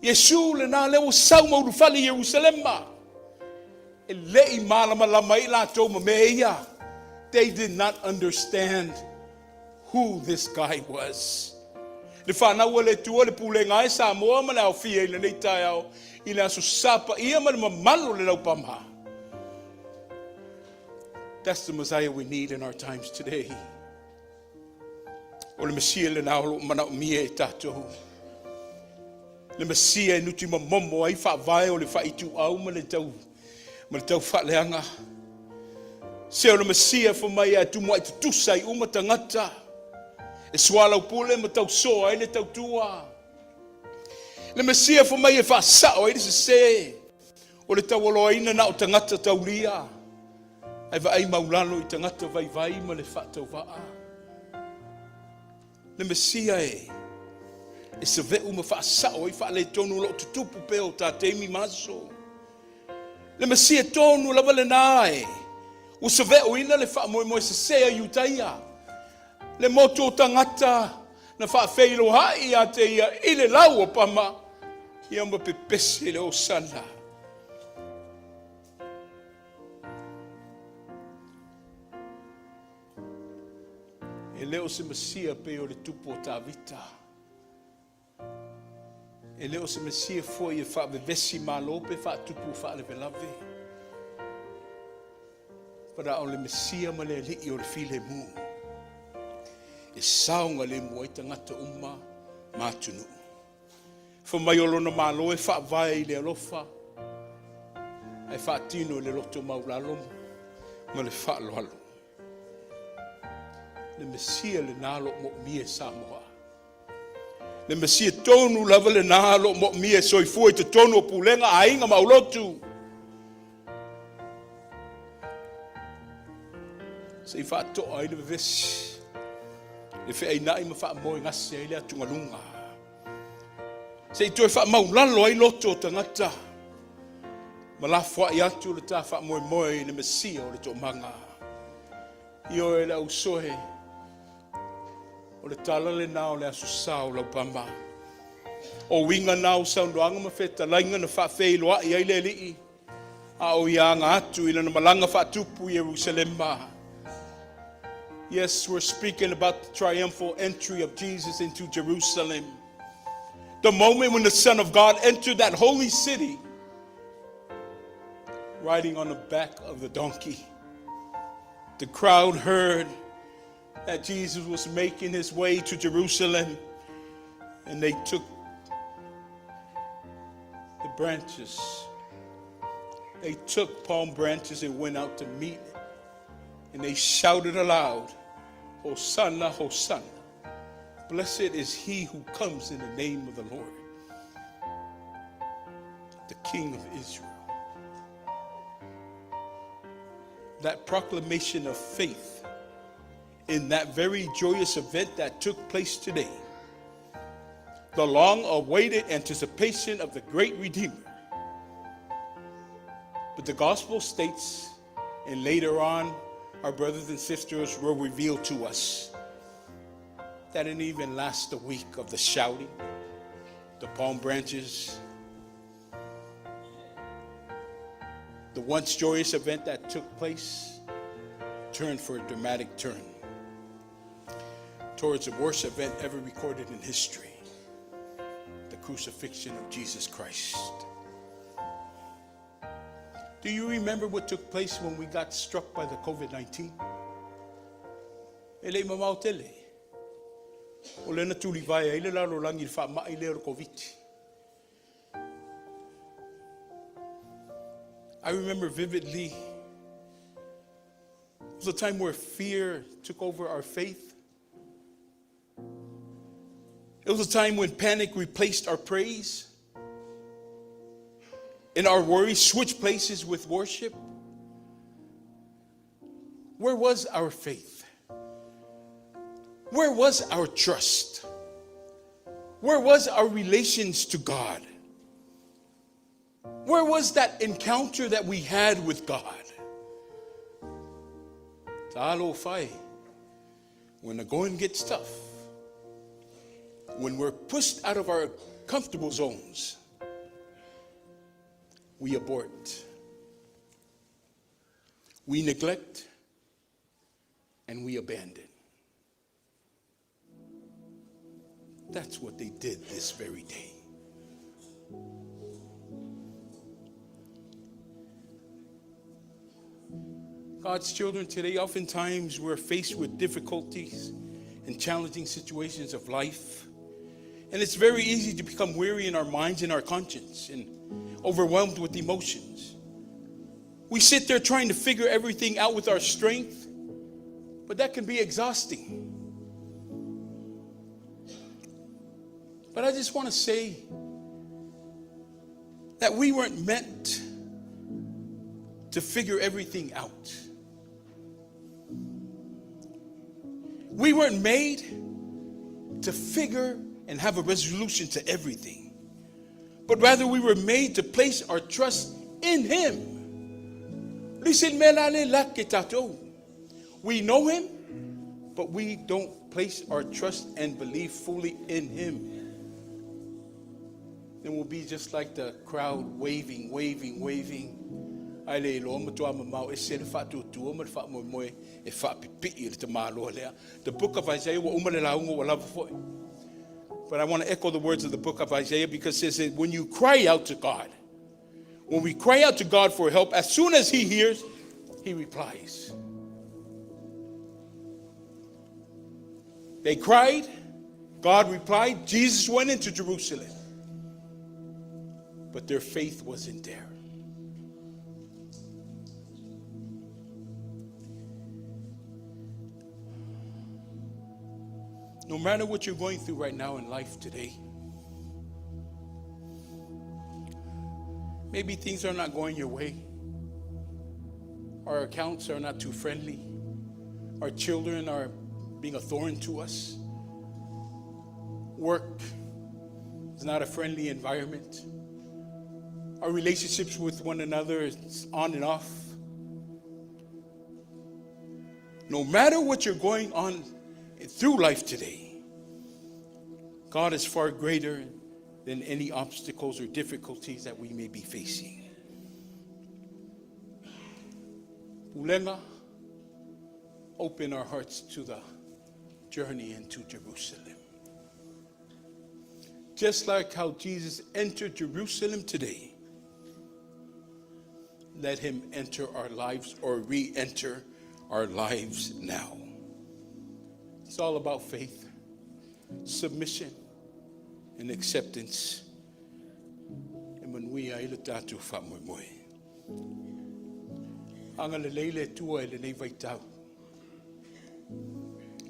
[SPEAKER 2] Iesu lena lea ua sau ma ulufale i Ierusalema. E le i malamalama ai latou ma mea ia. They did not understand who this guy was. Le fanau a le Atua, le pulega e Samoa ma le aofia i lenei taeao i le aso Sa paia ma le mamalu o le Laupama. That's the Messiah we need in our times today. O le Mesia lena o lo o manaomia e tatou. Le Mesia e nuti momomo ai faavae o le faaituau ma le tau ma le tau faaleaga. Se o le Mesia fai mai e tumuai tutusa ai uma tagata. E soalaupule ma tausoa ai le tautua. Le Mesia fai mai e faasao ai le sese o le taualoaina na o tagata taulia ae vaai maulalo i tagata vaivai ma le faatauvaa. Le Mesia e save'u ma faasa'o ai faaletonu o lo o tutupu pea o ta taimi ma aso. Le Mesia tonu lava lena e ua save'uina le faamoemoe sese a Iutaia, le motu o tagata na faafeiloai ia te ia i le lau o pama, ia ma pepese le Osana. E le o se Mesia pei o le tupu o Tavita. E le o se Mesia foi e faavevesi malo pe faatupu faalavelave. But o le Mesia ma le Alii o le filemu. E saogalemu ai tagata uma ma atunuu. Fai mai o lona Malo e faavae i le alofa ae faatino i le loto maualalo ma le faaaloalo. Le Mesia lena o lo o moomia e Samoa. Le Mesia tonu lava lena o lo o moomia e soifua i totonu o pulega, aiga ma aulotu. Se i faatoa ai le vevesi, le feainai ma faamoegase ai le atugaluga. Se i toe faamaulalo ai loto o tagata ma lafoai atu le ta faamoemoe i le Mesia o le Toomaga. Ioe le ausoe, o le tala lena o le Aso Sa o Laupama. O uiga na o saunoaga ma fetalaiga na faafeiloai ai le Alii a o ia aga atu i lana malaga faatupu i Ierusalema. Yes, we're speaking about the triumphal entry of Jesus into Jerusalem. The moment when the Son of God entered that holy city, riding on the back of the donkey. The crowd heard that Jesus was making his way to Jerusalem, and they took the branches. They took palm branches and went out to meet him. And they shouted aloud, "Hosanna, Hosanna. Blessed is he who comes in the name of the Lord, the King of Israel." That proclamation of faith in that very joyous event that took place today, the long awaited anticipation of the great Redeemer. But the gospel states, and later on, our brothers and sisters will reveal to us that didn't even last a week of the shouting, the palm branches, the once joyous event that took place turned for a dramatic turn towards the worst event ever recorded in history, the crucifixion of Jesus Christ. Do you remember what took place when we got struck by the COVID-19? E le i mamao tele. O lena tulivae ai le lalolagi i le faamai lea o le Koviti. I remember vividly it was a time where fear took over our faith. It was a time when panic replaced our praise and our worries switched places with worship. Where was our faith? Where was our trust? Where was our relations to God? Where was that encounter that we had with God? Talofa e. When the going gets tough, when we're pushed out of our comfortable zones, we abort. We neglect and we abandon. That's what they did this very day. God's children today, oftentimes we're faced with difficulties and challenging situations of life. And it's very easy to become weary in our minds and our conscience and overwhelmed with emotions. We sit there trying to figure everything out with our strength, but that can be exhausting. But I just want to say that we weren't meant to figure everything out. We weren't made to figure and have a resolution to everything, but rather we were made to place our trust in Him. Listen, we know Him, but we don't place our trust and belief fully in Him. Then we'll be just like the crowd waving, waving, waving. Ae le iloa matua mamao ese le faatuatua ma le faamoemoe e faapipii i le tamāloa lea. The book of Isaiah, ua uma le lauga ua lava foi. But I want to echo the words of the book of Isaiah because it says that when you cry out to God, when we cry out to God for help, as soon as He hears, He replies. They cried. God replied. Jesus went into Jerusalem. But their faith wasn't there. No matter what you're going through right now in life today, maybe things are not going your way. Our accounts are not too friendly. Our children are being a thorn to us. Work is not a friendly environment. Our relationships with one another is on and off. No matter what you're going on through life today, God is far greater than any obstacles or difficulties that we may be facing. Pulega, open our hearts to the journey into Jerusalem. Just like how Jesus entered Jerusalem today, let him enter our lives or re enter our lives now. It's all about faith, submission, and acceptance. E manuia ai le tatou faamoemoe. Agalelei le Atua i lenei vaitau.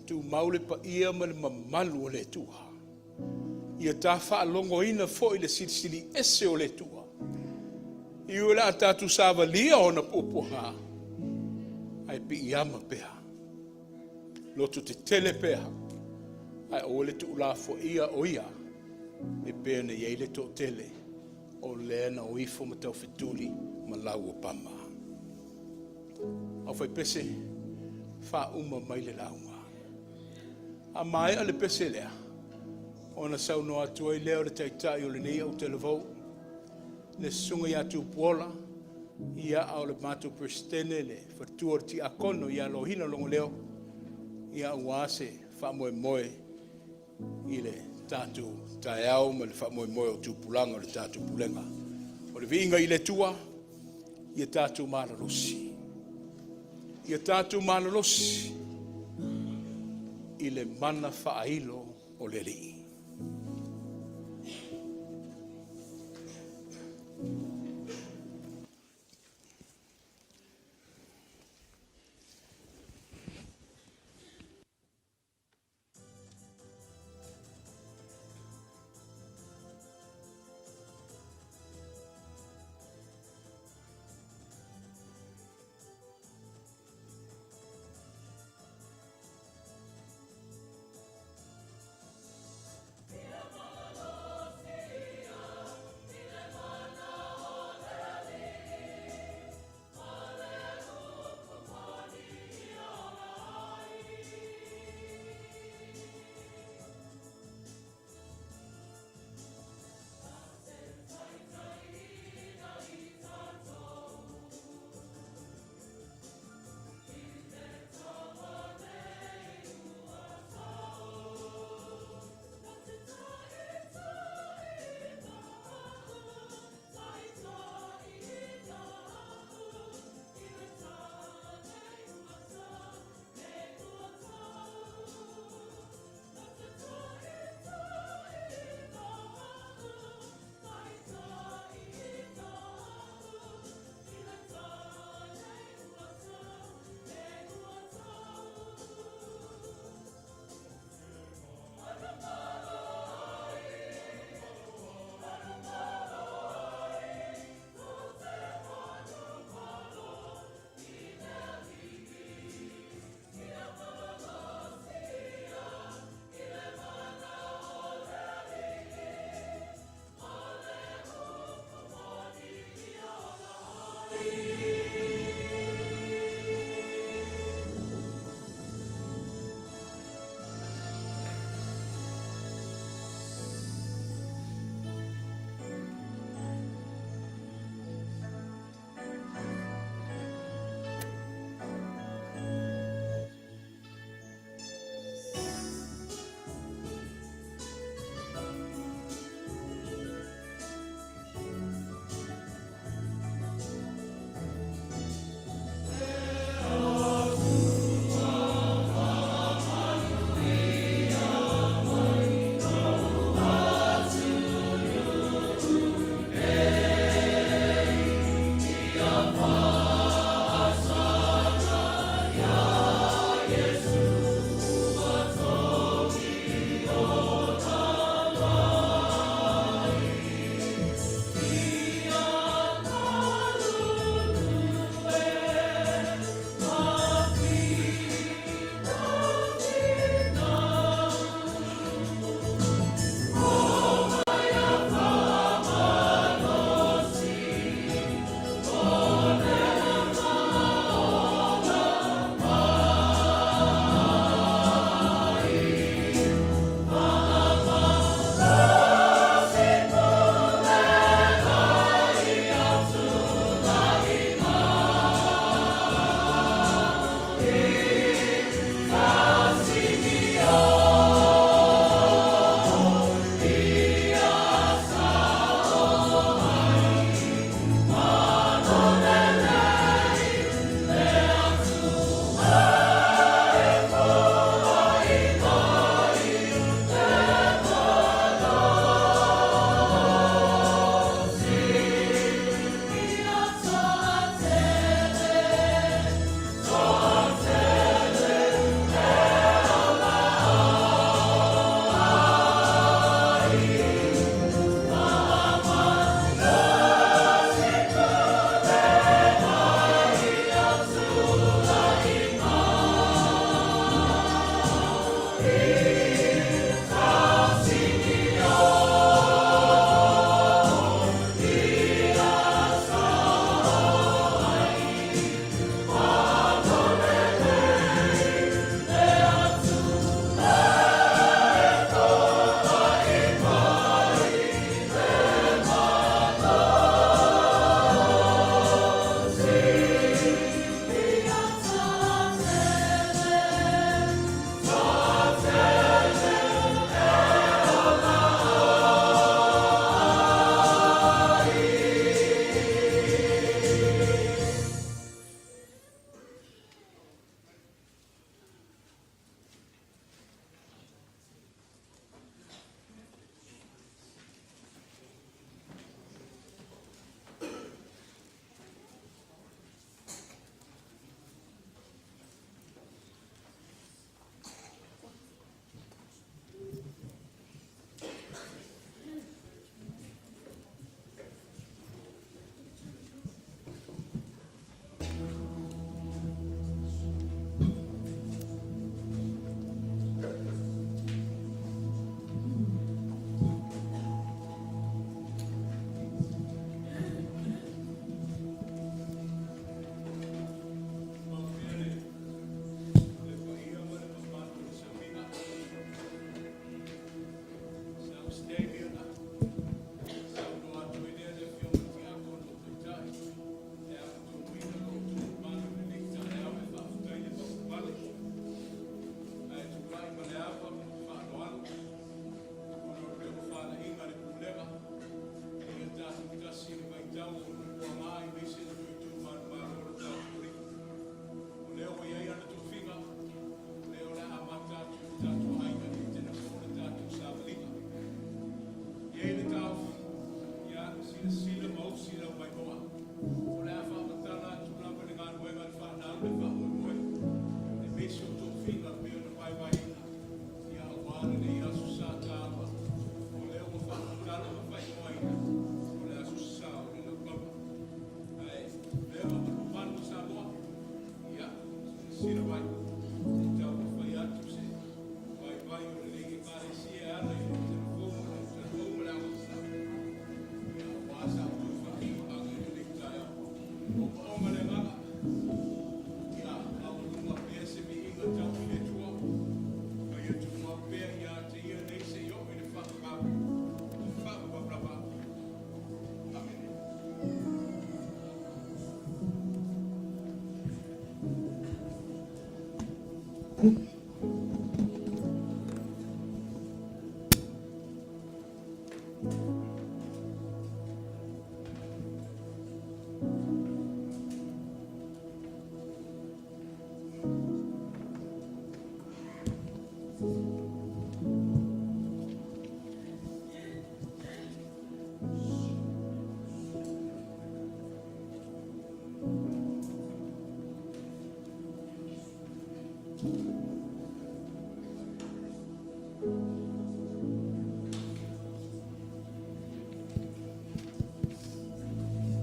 [SPEAKER 2] Tumau le paia ma le mamalu o le Atua. Ia ta faalogoina foi le silisili ese o le Atua. E ui o le a tatou savalia ona puapuaga, ae piiama pea. Loto tetele pea, ae aua le tuulafoaia o ia, e pei ona i ai le toatele o lea na o ifo ma taufetuli ma lauopama. Aufaipese, faauma mai le lauga. A maea le pese lea, ona saunoa atu ai lea o le taitai o lenei autalavou, le susuga ia Tupuola, ia a o le matou Peresetene, le faletua o le Tiakono ia Lohina Logoleo, ia aua se faamoemoe i le tatou taeao ma le faamoemoe o tupulaga o le tatou pulega. O le viiga i le Atua, ia tatou malolosi. Ia tatou malolosi i le mana faailo o le Alii.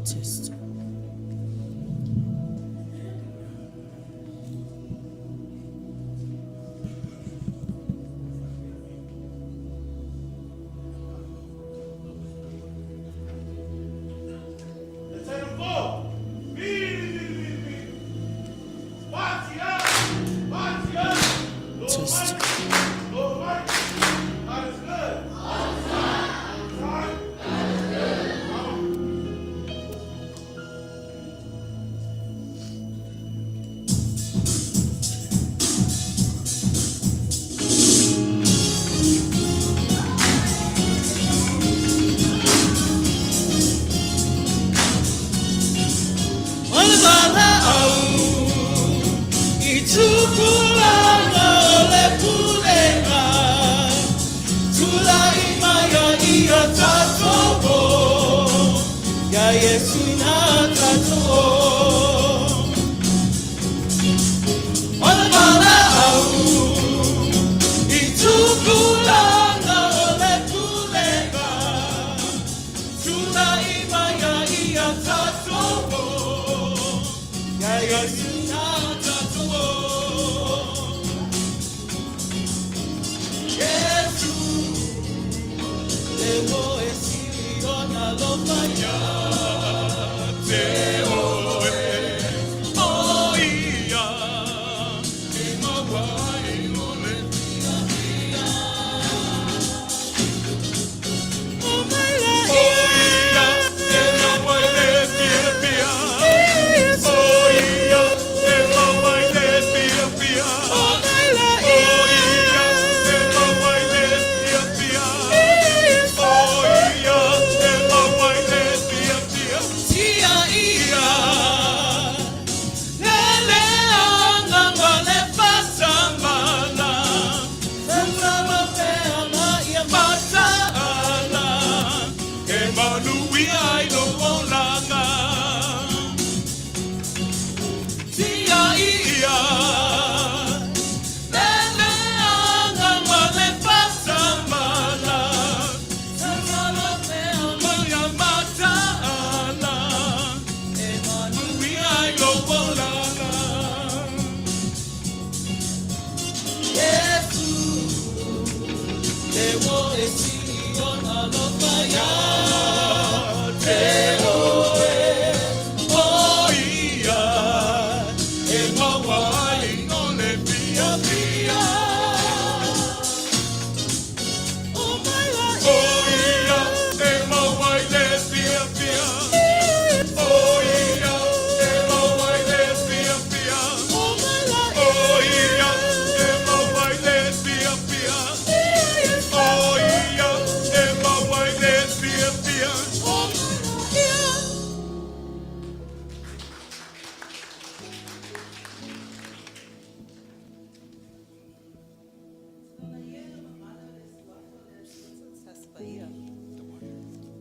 [SPEAKER 1] Test. Test.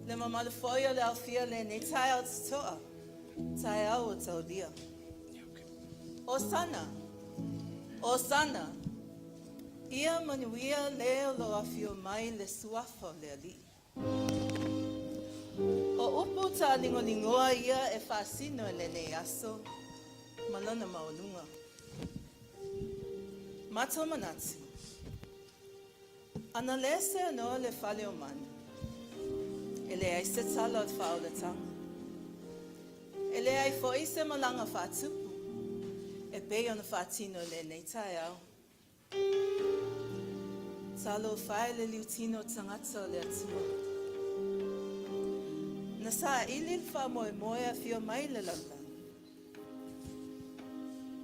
[SPEAKER 5] Le mamalu foi o le aofia lenei taeao totoa, taeao o taulia. Osana, Osana, ia manuia le o lo afio mai le suafa o le Alii. O upu taaligoligoa ia e faasino i lenei aso ma lona maualuga. Matou manatu, ana le seanoa le fale o manu, e leai se tala o le faaolataga. E leai foi se malaga faatupu e pei ona faatino i lenei taeao. Talofa e le liutino o tagata o le Atua. Na saili le faamoemoe afio mai le lalolagi,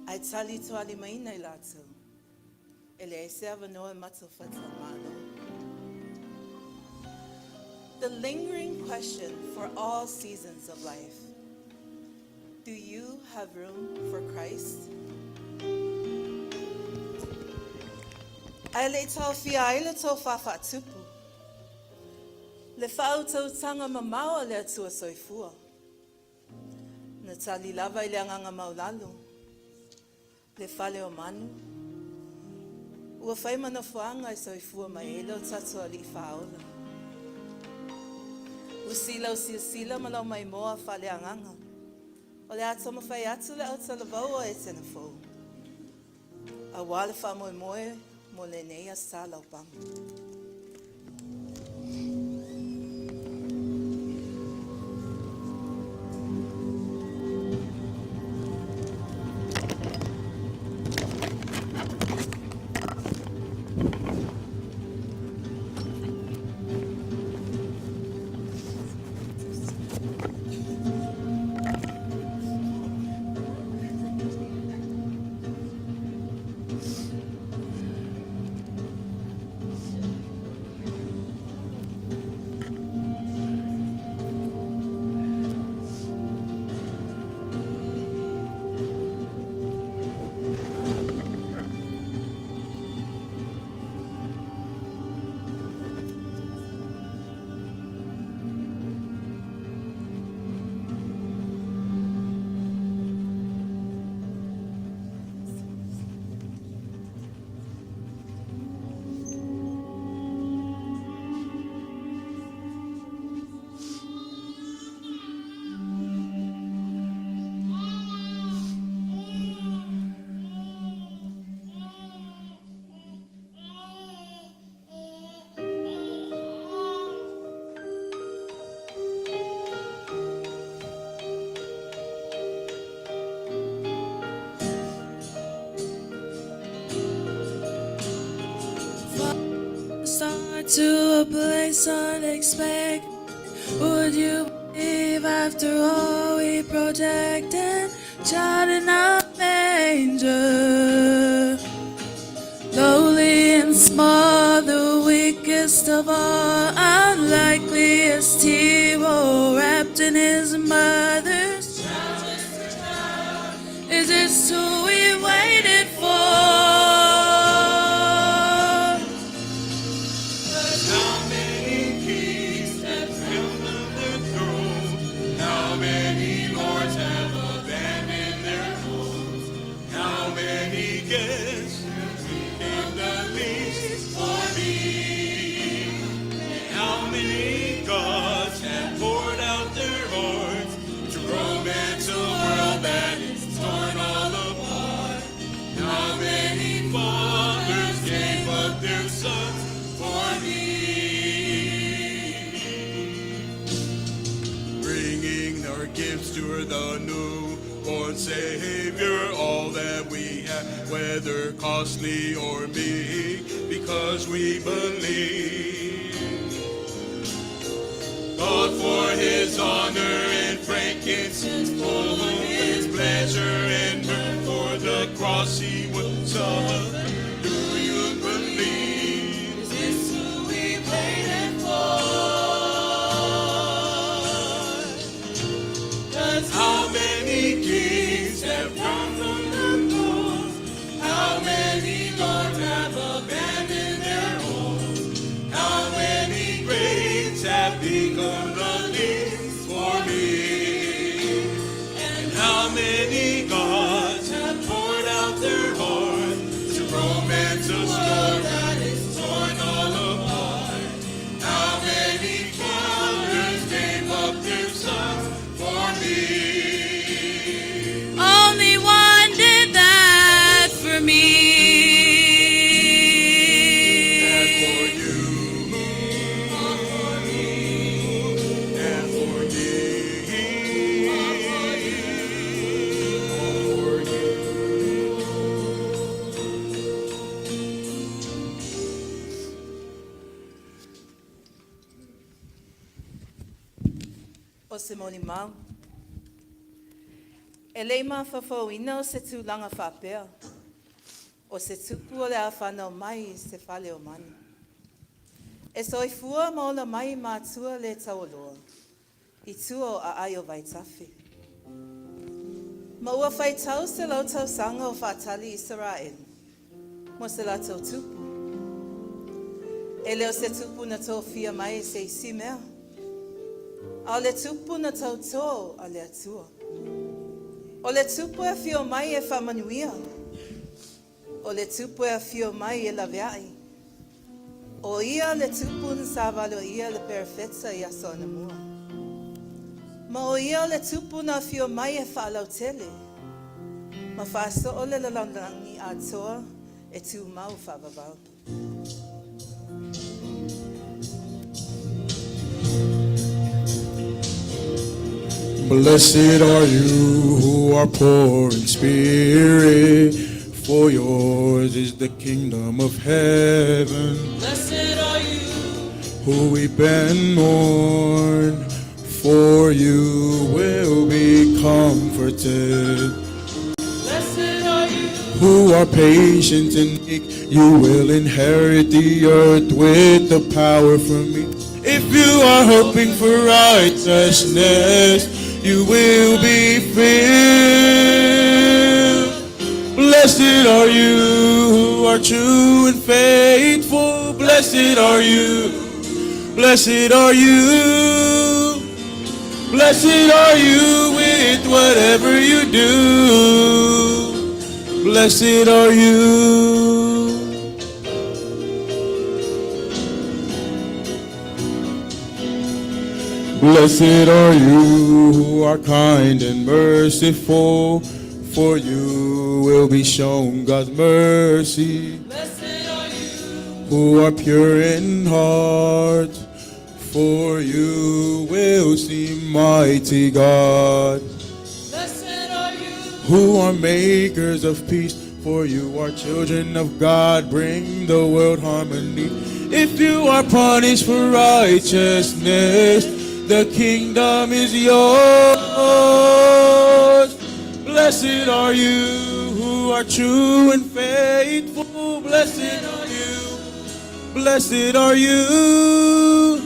[SPEAKER 5] ae tali toalimaina i latou. E leai se avanoa e matou faletalimalo. The lingering question for all seasons of life, Do you have room for Christ? Ae le i taofia ai le tofa faatupu, le faautautaga mamao a le Atua Soifua. Na tali lava i le agaga maulalo, le fale o manu, ua fai ma nofoaga e soifua mai ai lo tatou Alii Faaola. Usi lau silasila ma lau maimoa faaleagaga, o le a taumafai atu le autalavou o Etena fou, aua le faamoemoe mo lenei Aso Sa Laupaga.
[SPEAKER 1] Start to a place unexpected. Would you believe after all we protected? Child in a manger, lowly and small, the weakest of all, unlikeliest hero, wrapped in his mother's. Is this who we waited for?
[SPEAKER 2] How many kings have held on their throne? How many lords have abandoned their homes? How many guests have became the least for me? How many gods have poured out their hearts to romance a world that is torn all apart? How many fathers gave up their sons for me? Bringing our gifts to the newborn Savior, all that we have, whether costly or meek, because we believe. God for his honor and frankincense, for his pleasure and myrrh, for the cross he would suffer. Do you believe?
[SPEAKER 1] Is this who we waited for? 'Cause
[SPEAKER 2] How many kings have come from the north? How many lords have abandoned their homes? How many greats have become the least for me? And how many gods have poured out their hearts to romance a story that is torn all apart? How many fathers gave up their sons for me?
[SPEAKER 1] Only one did that for me.
[SPEAKER 2] And for you, and for me, for you.
[SPEAKER 5] O se molimau. E le i mafaufauina o se tulaga faapea. O se tupu o le a fanau mai i se fale o manu. E soifua ma ola mai matua le taualoa, i tua o aai o vaitafe. Ma ua faitau 100 tausaga o faatali Isaraelu mo se latou tupu. E le o se tupu na tofia mai e se isi mea, a o le tupu na tautō a le Atua. O le tupu e afio mai e faamanuia. O le tupu e afio mai e laveai. O ia le tupu na savaloia le perofeta i aso anamua. Ma o ia le tupu na afio mai e faalautele, ma faasoo le lalolagi atoa e tumau faavavau.
[SPEAKER 6] Blessed are you who are poor in spirit, for yours is the kingdom of heaven.
[SPEAKER 1] Blessed are you
[SPEAKER 6] Who weep and mourn, for you will be comforted.
[SPEAKER 1] Blessed are you
[SPEAKER 6] Who are patient and meek, you will inherit the earth with the power from me. If you are hoping for righteousness, you will be filled. Blessed are you who are true and faithful. Blessed are you. Blessed are you. Blessed are you with whatever you do. Blessed are you. Blessed are you who are kind and merciful, for you will be shown God's mercy.
[SPEAKER 1] Blessed are you
[SPEAKER 6] Who are pure in heart, for you will see mighty God.
[SPEAKER 1] Blessed are you
[SPEAKER 6] Who are makers of peace, for you are children of God, bring the world harmony. If you are punished for righteousness, the kingdom is yours. Blessed are you who are true and faithful. Blessed are you. Blessed are you.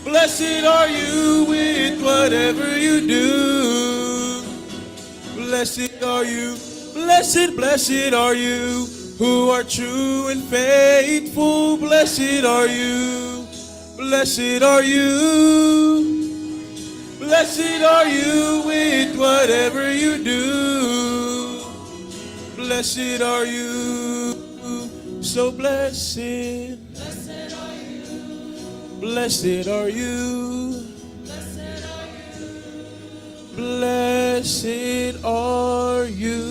[SPEAKER 6] Blessed are you with whatever you do. Blessed are you, blessed, blessed are you who are true and faithful. Blessed are you, blessed are you. Blessed are you with whatever you do. Blessed are you, so blessed. Blessed are you. Blessed are you.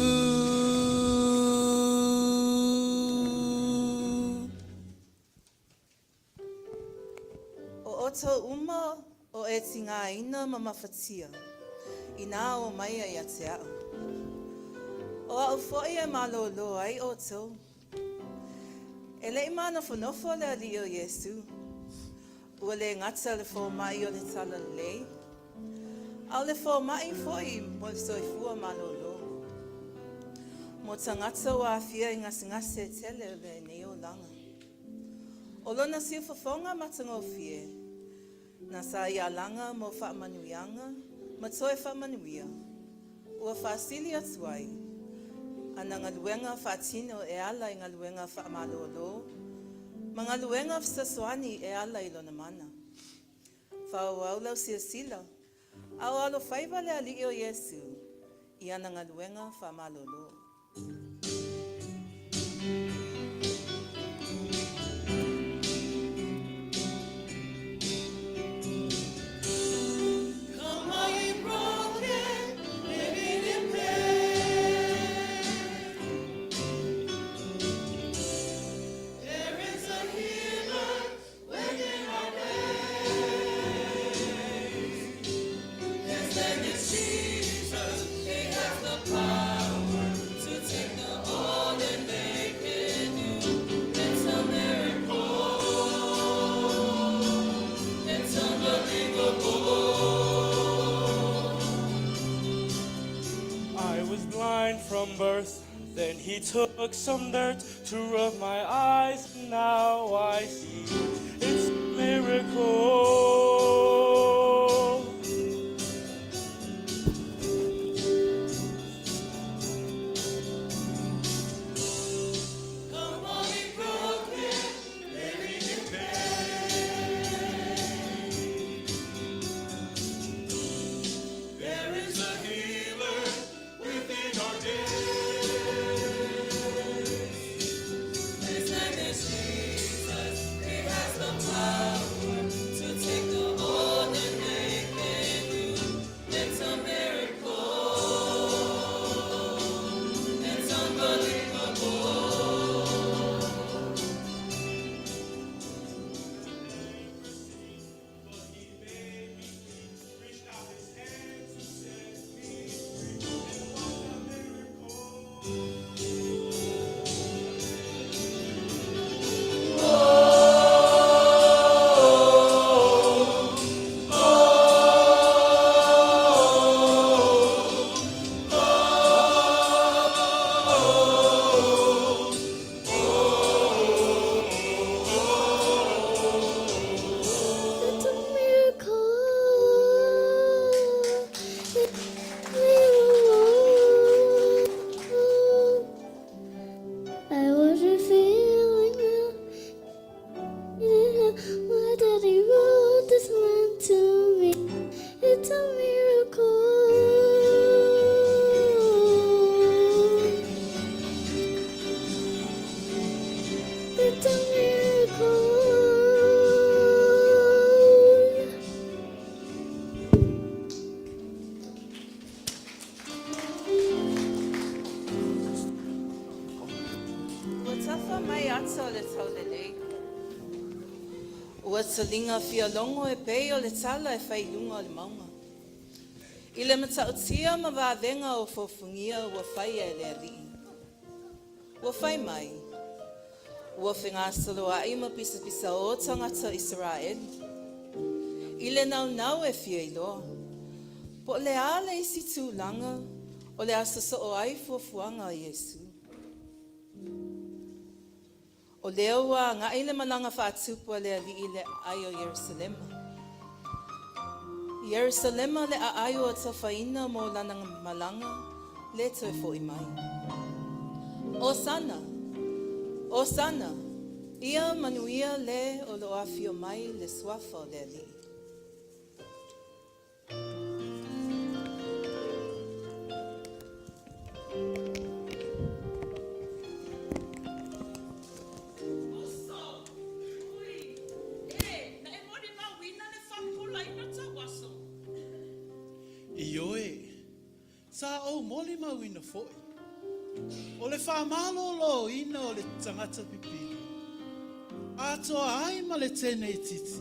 [SPEAKER 5] O outou uma o e tigaina ma mafatia, inā o mai ia te a'u. O a'u fo'i e malōlō ai outou. E le'i manofonofo le alii o Iesu. Ua le gata le foma'i o le talalelei, a o le foma'i fo'i mo le soifua malōlō. Mo tagata ua aafia i gasegase tele o lenei olaga. O lona siufofoga matagofie, na sa ia alaga mo faamanuiaga ma toe faamanuia, ua faasili atu ai ana galuega faatino e ala i galuega faamalōlō, ma galuega fesoasoani e ala i lona mana. Faaauau lau silasila, a o alofaiva le alii o Iesu i ana galuega faamalōlō.
[SPEAKER 1] Come all ye broken, living in pain. There is a healer within our veins. His name is Jesus. He has the power to take the old and make it
[SPEAKER 7] from birth. Then he took some dirt to rub my eyes. Now I see it's a miracle.
[SPEAKER 2] There is a healer within our days.
[SPEAKER 1] His name is Jesus. He has the power to take the old and make it new. It's a miracle. It's unbelievable.
[SPEAKER 7] But he made me reached out his hand to set me free. And what a miracle!
[SPEAKER 8] It's a miracle. It's a miracle. I wasn't feeling well. My daddy wrote this one to me. It's a miracle. It's a miracle.
[SPEAKER 5] Ua tafa mai ata o le taulelei. Ua taliga fialogo e pei o le tala e fai i luga o le mauga. I le matautia ma vavega o fofogia ua faia e le Alii. Ua fai mai, ua fegasoloai ma pisapisaō tagata o Isaraelu. I le naunau e fia iloa, po o le a le isi tulaga o le a sosoo ai fuafuaga a Iesu. O lea ua agai le malaga faatupu a le Alii i le aai o Ierusalema. I Ierusalema le aai ua atofaina mo lana malaga le toe fo'i mai. Osana! Osana! Ia manuia le o lo o afio mai le Suafa o le Alii.
[SPEAKER 9] Uso! Ui! E, na e molimauina le faapupulaina o tou aso.
[SPEAKER 10] Ioe, sa ou molimauina foi, o le faamaloloina o le tagata pipili, atoa ai ma le teneititi,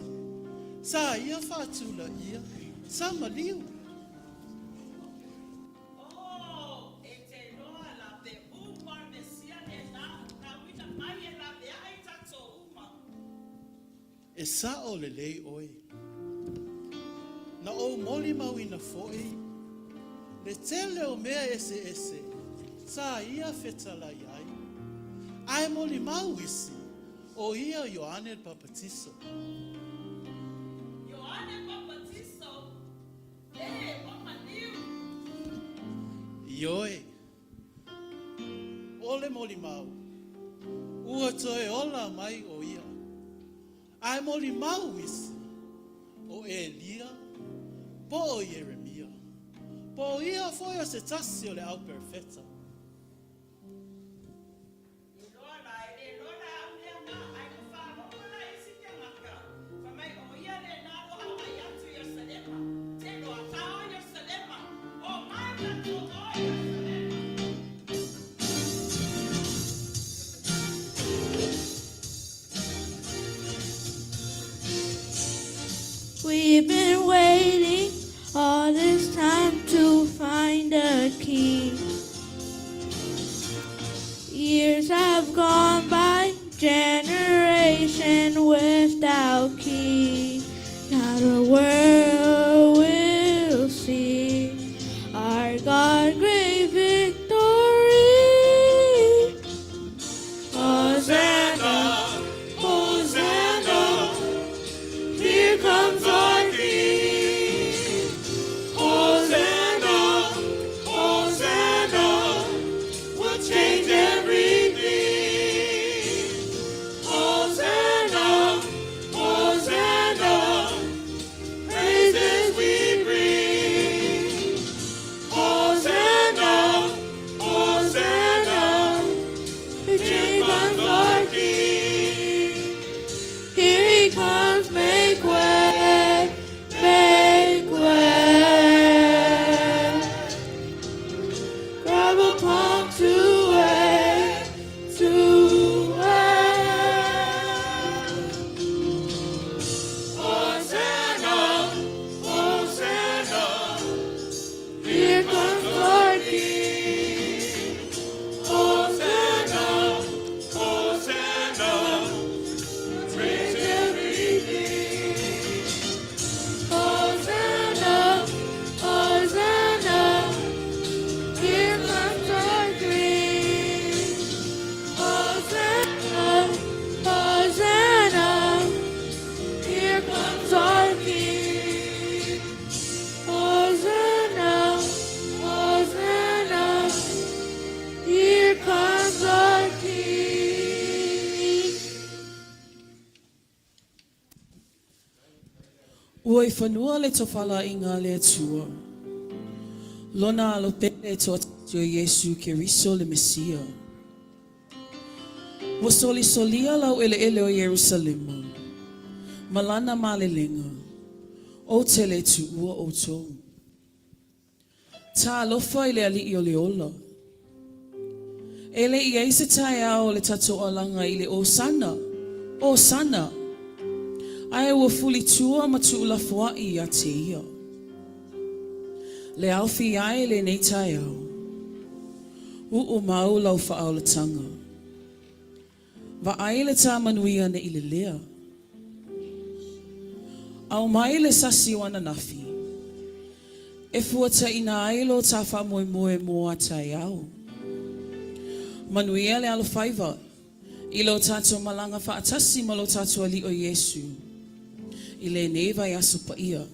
[SPEAKER 10] sa ia faatulaia, sa maliu.
[SPEAKER 9] Oh, e te loa la te uma Mesia lena na uina mai e laveai tatou uma.
[SPEAKER 10] E sao lelei oe. Na ou molimauina foi le tele o mea eseese sa ia fetalai ai, ae molimau isi, o ia Ioane le Papatiso.
[SPEAKER 9] Ioane Papatiso, e ua maliu.
[SPEAKER 10] Ioe, o le molimau, ua toe ola mai o ia, ae molimau isi, o Elia, po o Ieremia, po o ia foi o se tasi o le au perofeta.
[SPEAKER 9] Iloa la, e le iloa la au lea na, ae na faalogo la isi tagata, fai mai o ia lena o lo agai atu i Ierusalema, te loa ta o Ierusalema, o mai tatou o Ierusalema.
[SPEAKER 8] We've been waiting all this time to find a king. Years have gone by, generation without king. Now the world will see our God great victory.
[SPEAKER 1] i fanua le tofalaiga a le Atua, Lona Alo pele e toatasi o Iesu Keriso le Mesia. Ua solisolia laueleele o Ierusalema ma lana malelega, ou te le tuua outou. Talofa i le Alii o le ola. E le i ai se taeao o le tatou alaga i le Osana! Osana! Ae ua fulitua ma tuulafoai ia te ia. Le aofi ae lenei taeao. Uu mau lau faaolataga. Vaai le tā manuia ne i lelea. Ao mai le sasi o ananafi e fuataina ai lo tā faamoemoe mo a taeao. Manuia le alofaiva i lo tātou malaga faatasi ma lo tātou Alii o Iesu i lenei vaiaso paia.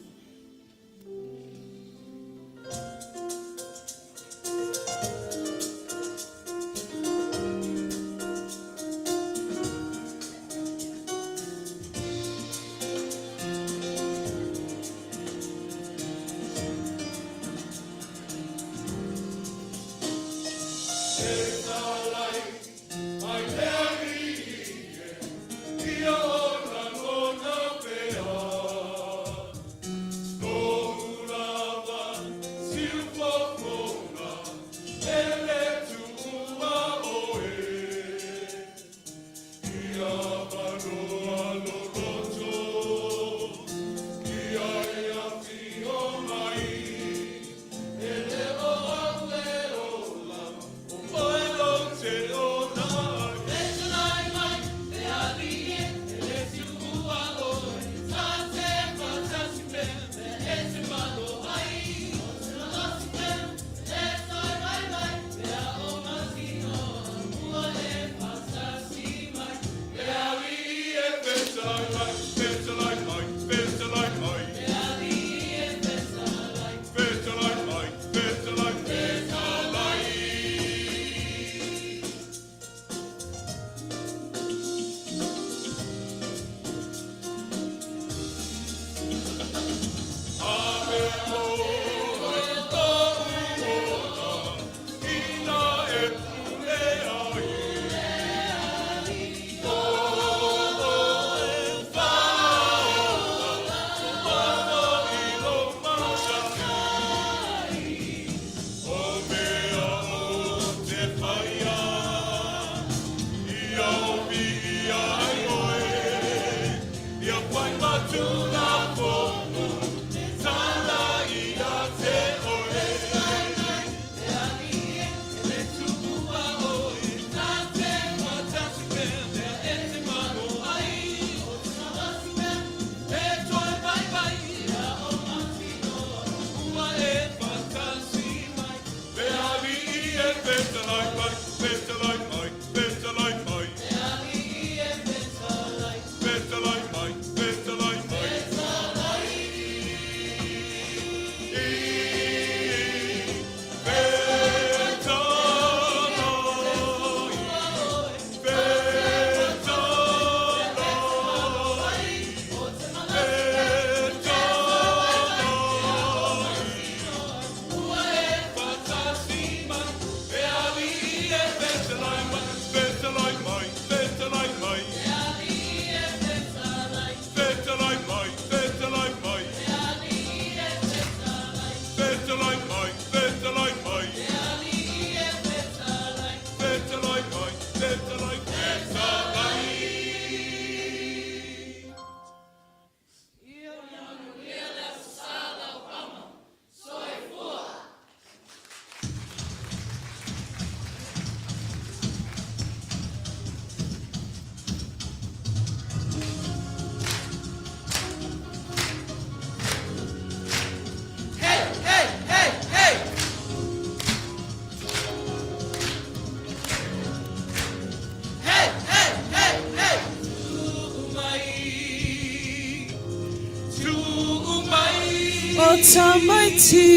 [SPEAKER 1] O tamaiti,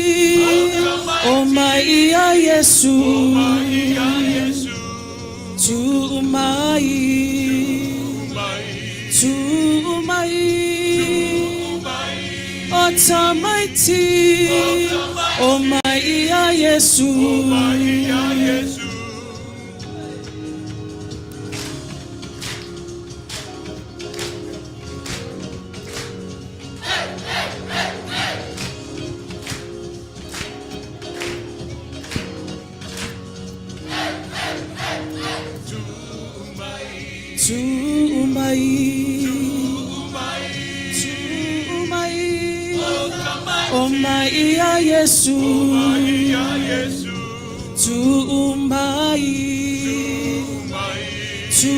[SPEAKER 1] o mai ia Iesu, tuu mai, tuu mai. tamaiti o mai ia Iesu. Tu mai, tu mai, o mai ia Iesu. Tu mai, tu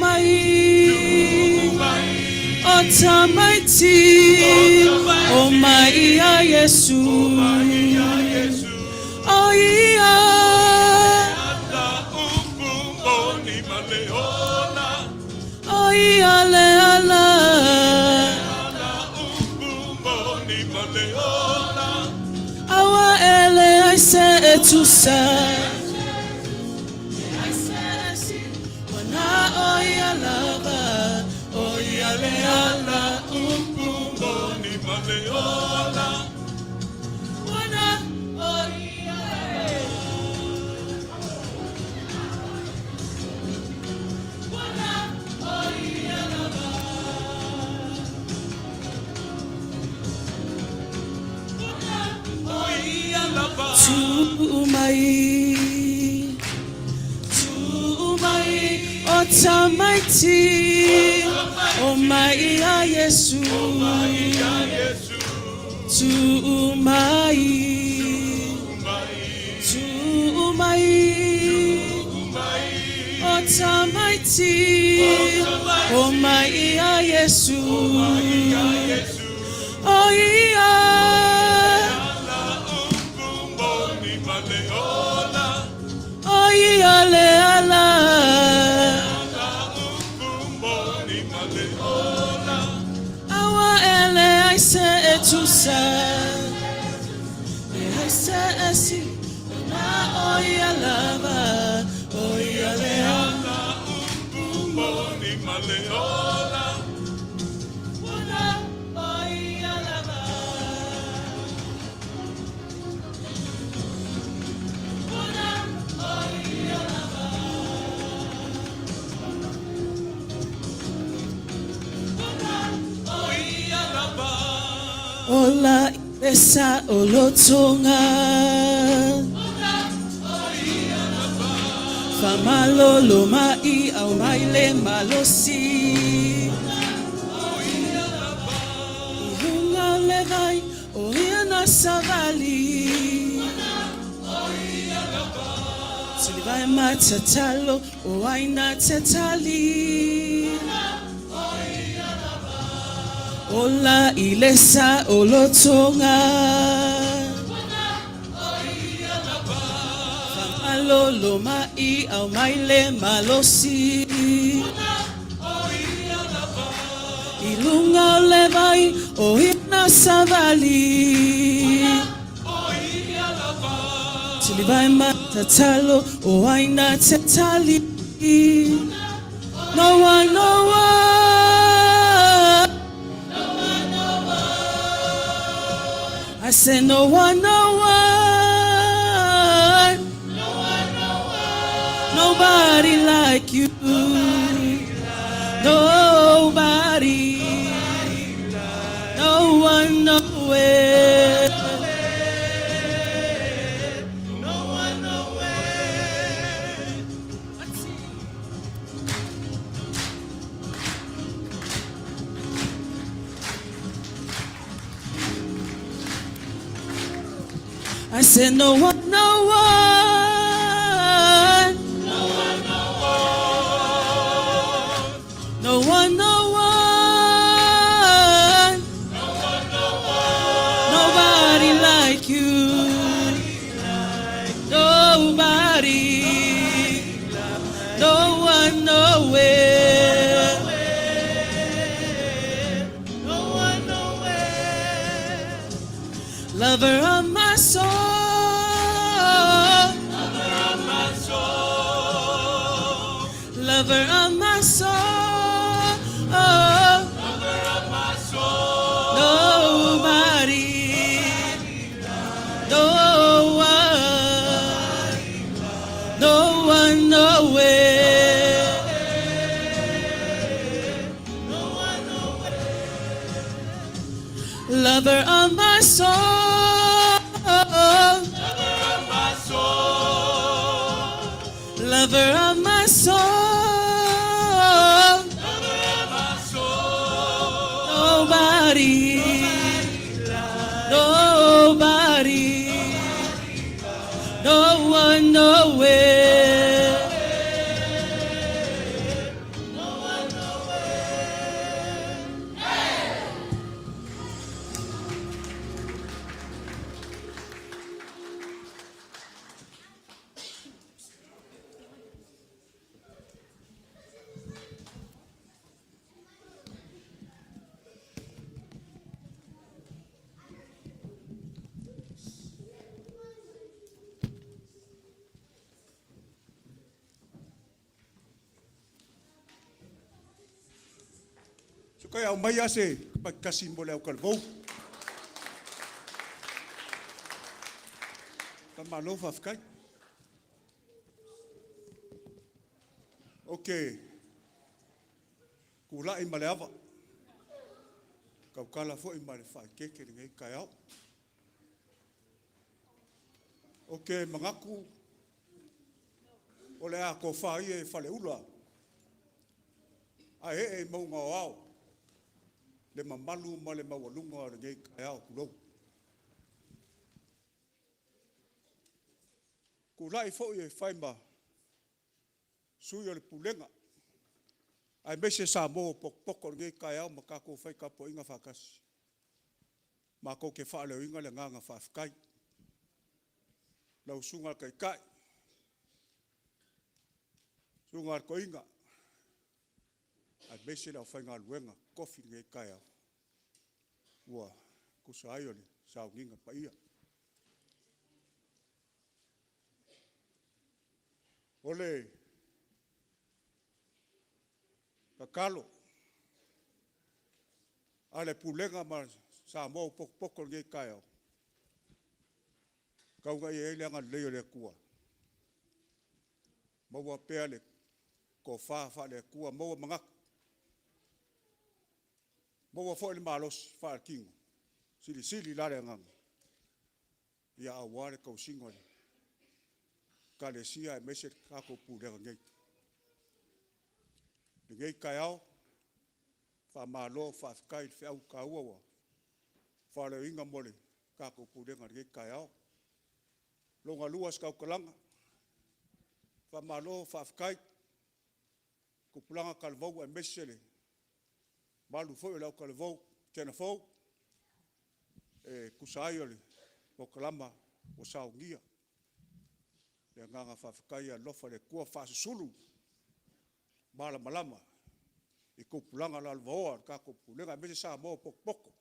[SPEAKER 1] mai, o tamaiti o mai ia Iesu. O ia. O ia le ala. Aua ele ai se e tusa. Ai se e si. Wana o ia lava. O ia le ala. Wana o ia le. Wana o ia lava. Tu mai, tu mai, o tamaiti, o mai ia Iesu. Tu mai, tu mai, o tamaiti, o mai ia Iesu. O ia. O ia le ala. Aua ele ai se e tusa. E ai se e si. Na o ia lava. O ia le ala. Wana o ia lava. Wana o ia lava. Ola esa o lotonga. Famalolo mai au mai le malosi. I hunga o le vai o ia na savali. Tili vai matatalo o aina te tali. Ola i le sa o lotonga. Famalolo mai au mai le malosi. I lunga o le vai o ina savali. Tili vai matatalo o aina te tali. No one, no one. I said no one, no one. Nobody like you. Nobody. No one, nowhere. I said no one, no one. No one, no one. Nobody like you. Nobody. No one, nowhere. No one, nowhere. Lover of my soul. Lover of my soul. Oh. Nobody. nowhere. Lover of my soul. Lover of my soul. Lover of my soul. Lover of my soul. Nobody. Nobody. No one nowhere.
[SPEAKER 2] Sukai au mai ase kasi mo le au kalvou. Ka malo whawhikai. Ok. Kula'i ma le ava. Kaukala foi ma le whaikeke le ngai kai au. Ok, mangaku o le a ko wha ia e whale ula. A e e maunga o ao. Le mamalu ma le maualuga o lenei taeao, tulou. Tulai foi e fai ma sui o le Pulega, aemaise Samoa ua potopoto i lenei taeao ma tatou fai tapuaiga faatasi. Matou te faaleoina le agaga faafetai. Lau Susuga i le Taitai, Susuga i le Toeaina, aemaise le aufaigaluega totofi i lenei taeao, ua tusa ai o le sauniga paia. O le tatalo a le Pulega ma Samoa ua potopoto i lenei taeao, tau ina ia i ai le agalelei o le Atua, maua pea le tofa faale-Atua, maua manatu, maua foi le malosi faaletino, e silisili la le agaga, aua le tausiga o le Ekalesia aemaise le tatou Pulega nei. I lenei taeao, faamalo faafetai i le feau taua ua faaleoina mo le tatou Pulega i lenei taeao. Lona lua o se tautalaga, faamalo faafetai i tupulaga talavou aemaise le mamalu foi o le autalavou tena fou e tusa ai o le polokalama ua saunia. Le agaga faafetai, ia alofa le Atua faasusulu malamalama i tupulaga lalovaoa a le tatou Pulega aemaise Samoa ua potopoto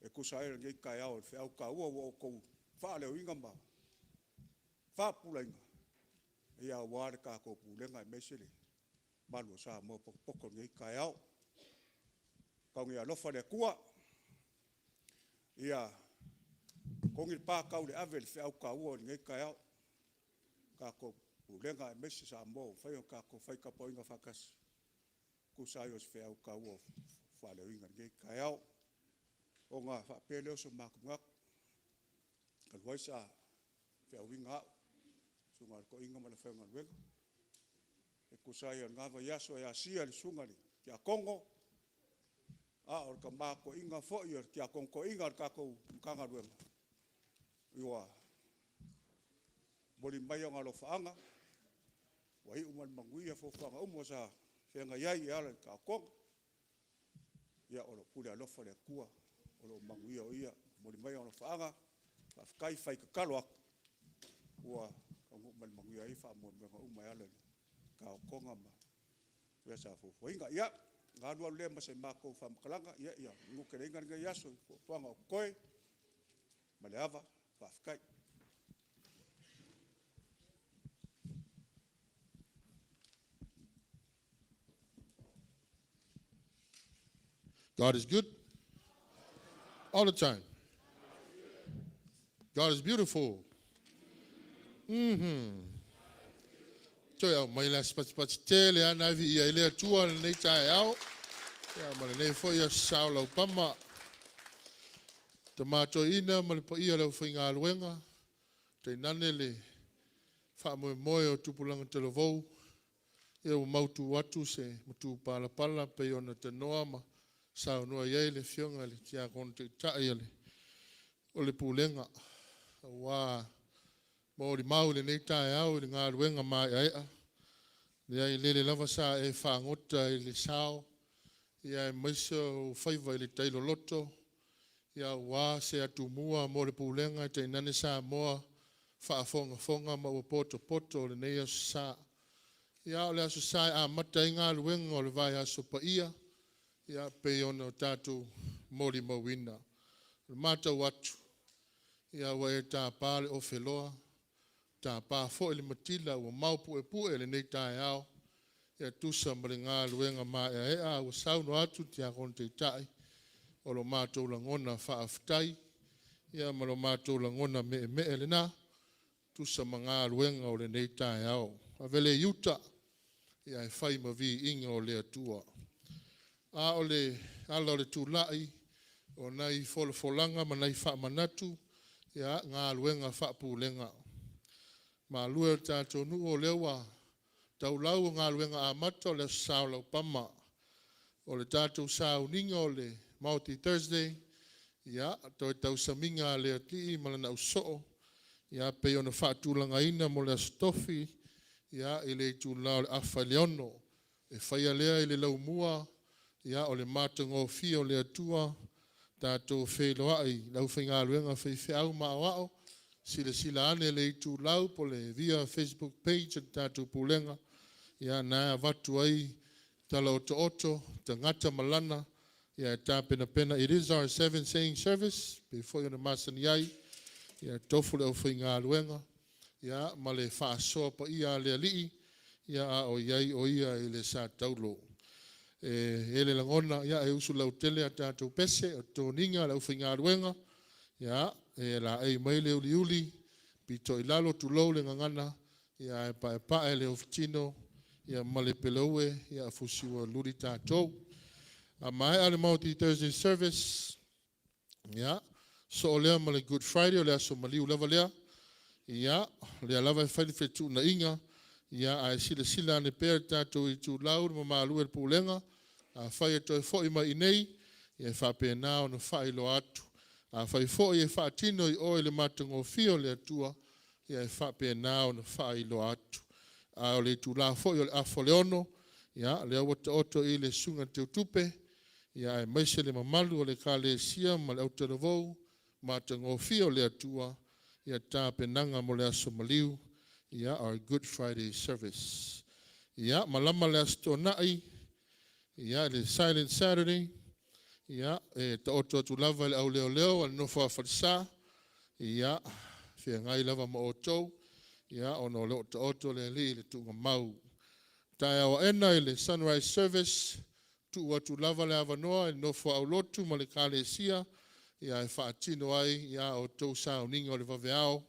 [SPEAKER 2] e tusa ai o lenei taeao i le feau taua ua outou faaleoina ma faapupulaina aua le tatou Pulega aemaise le mamalu o Samoa ua potopoto i lenei taeao. Tau ina ia alofa le Atua ia togi le pa tau le ave i le feau taua i lenei taeao, le tatou Pulega aemaise Samoa ua mafai ona tatou fai tapuaiga faatasi e tusa ai o se feau taua ua faaleoina i lenei taeao. Ona faapea lea o so matou manatu, talu ai sa feauina au e le Susuga i le Toeaina ma le aufaigaluega e tusa ai o lena vaiaso e asia i le susuga i le Tiakono, a o le tama toeaina foi o le Tiakono Toeaina o le tatou Matagaluega, ua momoli mai ona alofaaga, ua iu ma le manuia fuafuaga uma sa feagai ai e ala i le taotoga. Ia, o lo o pule alofa le Atua o lo o manuia o ia. Momoli mai ona alofaaga, faafetai, fai tatalo atu ua taunuu ma le manuia ai faamoemoega uma e ala i le taotoga ma mea sa fuafuaina. Ia, ona alu alu lea ma se matou faamatalaga, ia manuteleina lenei aso i fuafuaga o totoe. Ma le ava, faafetai.
[SPEAKER 4] God is good all the time. God is beautiful.
[SPEAKER 11] Toe aumai la se patipati tele lava na e viia ai le Atua i lenei taeao, ia ma lenei foi aso Sa o Laupama. Tama Toeaina ma le paia o le aufaigaluega, tainane le faamoemoe o tupulaga talavou, ia ua mautu atu se matupalapala pei ona tanoa ma saunoa i ai le Afioga i le Tiakono Taitai o le Pulega, aua molimau i lenei taeao i le galuega maeaea, lea e lele lava sa e fagota i le sao, aemaise o ou faiva i le tai loloto, aua se atumua mo le Pulega, tainane Samoa faafogafoga ma ua potopoto i lenei Aso Sa. Ia, o le Aso Sa e amata ai galuega o le vaiaso paia, ia pei ona tatou molimauina. O le matau atu, ia ua e tapa le ofeloa, tapa foi le matila ua maopuepue lenei taeao e tusa ma le galuega maeaea ua saunoa atu le Tiakono Taitai, o lo matou lagona faafetai, ia ma lo matou lagona meemee lena, tusa ma galuega o lenei taeao. Ave lea i uta, ia e fai ma viiga o le Atua. A o le ala o le tulai, o nai folafolaga ma nai faamanatu, ia, galuega faapulega. Malu e le tatou nuu o lea ua taulau o galuega amata o le Aso Sa o Laupama. O le tatou sauniga o le Maundy Thursday, ia, toe tausamiga a le Alii ma Lana Ausoo, ia pei ona faatulagaina mo le Aso Tofi, ia, i le itula o le 5:30. E faia lea i le laumua, ia, o le matagofie o le Atua, tatou feiloai i le aufaigaluega faifeau ma aoao, silasila ane i le itulau po o le via Facebook page a le tatou Pulega, ia, na e avatu ai tala otooto, tagata ma lana, ia e tapenapena. It is our seven saying service, pei foi ona masani ai, ia tofu le aufaigaluega, ia, ma le faasoa paia a le Alii, ia, a o i ai o ia i le sa taulo. E i ai le lagona, ia, e usu lautele a tatou pese, o toniga a le aufaigaluega, ia, e laei mai le uliuli, pito i lalo, tulou le gagana, ia ae paepae le ofutino, ia ma le peleue, ia fusi ua luli tatou. A maea le Maundy Thursday service, ia, soo lea ma le Good Friday, o le aso maliu lava lea, ia, lea lava e fai le fetuunaiga, ia, ae silasila ane pea le tatou itulau le mamalu e le Pulega, afai e toe foi mai i nei, ia e faapena ona faailoa atu. Afai foi e faatino i o i le matagofie o le Atua, ia e faapena ona faailoa atu. A o le itula foi o le 5:30, ia, lea ua taoto i le susuga i le Teutupe, ia aemaise le mamalu o le Ekalesia ma le autalavou, matagofie o le Atua, ia tapenaga mo le aso maliu, ia, our Good Friday service. Ia, malama le Aso Toonai, ia, le Silent Saturday, ia, e taoto atu lava i le auleoleo a le nofo a falesa, ia, feagai lava ma outou, ia, ona o lo o taoto le Alii i le tuugamau. Taeao aena i le sunrise service, tuu atu lava le avanoa i le nofo a aulotu ma le Ekalesia, ia e faatino ai ia outou sauniga o le vaveao,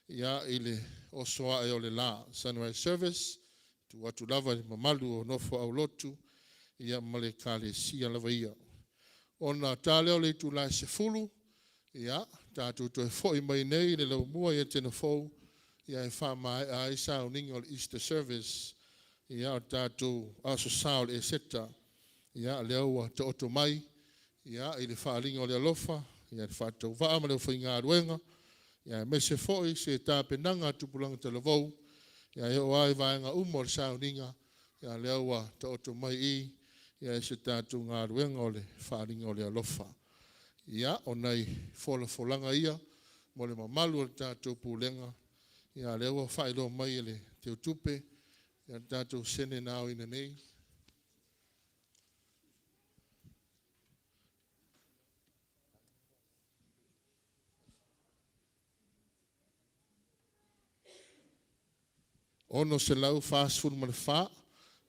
[SPEAKER 11] ia, i le oso ae o le la. Sunrise service, tuu atu lava i le mamalu o nofo a aulotu, ia ma le Ekalesia lava ia. Ona ta lea o le itula e 10, ia, tatou toe foi mai nei i le laumua i Etena fou, ia e faamaea ai sauniga o le Easter service, ia, o tatou Aso Sa o le Eseta, ia, lea ua taoto mai, ia, i le faaaliga o le alofa, ia, le faatauvaa ma le aufaigaluega, ia, aemaise foi se tapenaga a tupulaga talavou, ia, e oo lava i vaega uma o le sauniga, ia, lea ua taoto mai i, ia, se tatou galuega o le faaaliga o le alofa. Ia, o nai folafolaga ia mo le mamalu o le tatou Pulega, ia, lea ua faailoa mai e le Teutupe, ia, le tatou sene na aoina nei. $644,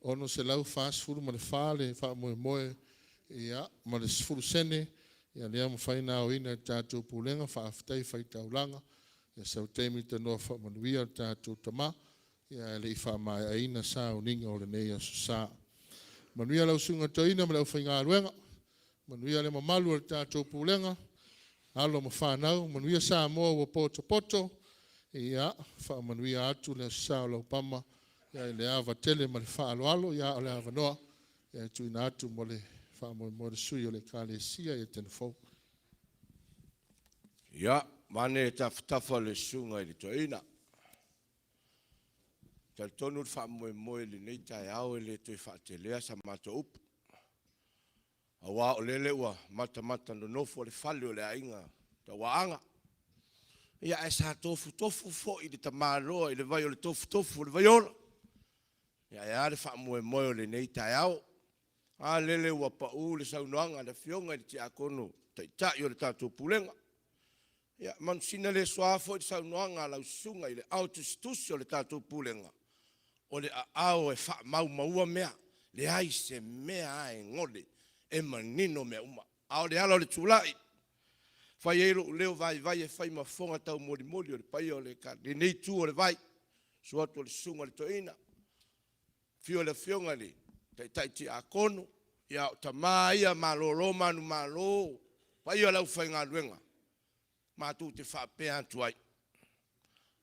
[SPEAKER 11] $644 le faamoemoe, ia, ma le 10 sene, ia lea mafai ona aoina e le tatou Pulega. Faafetai faitaulaga, ia sau taimi tanoa faamanuia le tatou Tama. Ia ae le i faamaeaina sauniga o lenei Aso Sa. Manuia lau Susuga i le Toeaina ma le aufaigaluega, manuia le mamalu o le tatou Pulega, alo ma fanau, manuia Samoa ua potopoto, ia faamanuia atu le Aso Sa o Laupama ia i le ava tele ma le faaaloalo, ia a o le avanoa e tuuina atu mo le faamoemoe o le sui o le Ekalesia i Etena Fou.
[SPEAKER 4] Ia, vaeane tafatafa o le susuga i le toeaina. E talitonu le faamoemoe i lenei taeao e le toe faatelea sa matou upu, aua o lele ua matamata nonofo le fale o le Aiga Tauaana, ia ae sa tofutofu foi le tamaloa i le vai o le tofutofu o le vaiola. Ia ae a le faamoemoe o lenei taeao? A lele ua pau le saunoaga a le Afioga i le Tiakono Taitai o le tatou Pulega. Ia, manusina le soa foi le saunoaga a lau Susuga i le Ao Tusitusi o le tatou Pulega, o le aao e faamaumaua mea, leai se mea lava e gole, e manino mea uma. A o le ala o le tulai, e fai ai lou leo vaivai e fai ma fofoga taumolimoli o le paia o lenei itu o le vai, susu atu o le Susuga i le Toeaina, afio le Afioga i le Taitai Tiakono, a o tama ia malolo manumalo, paia o le aufaigaluega. Matou te faapea atu ai,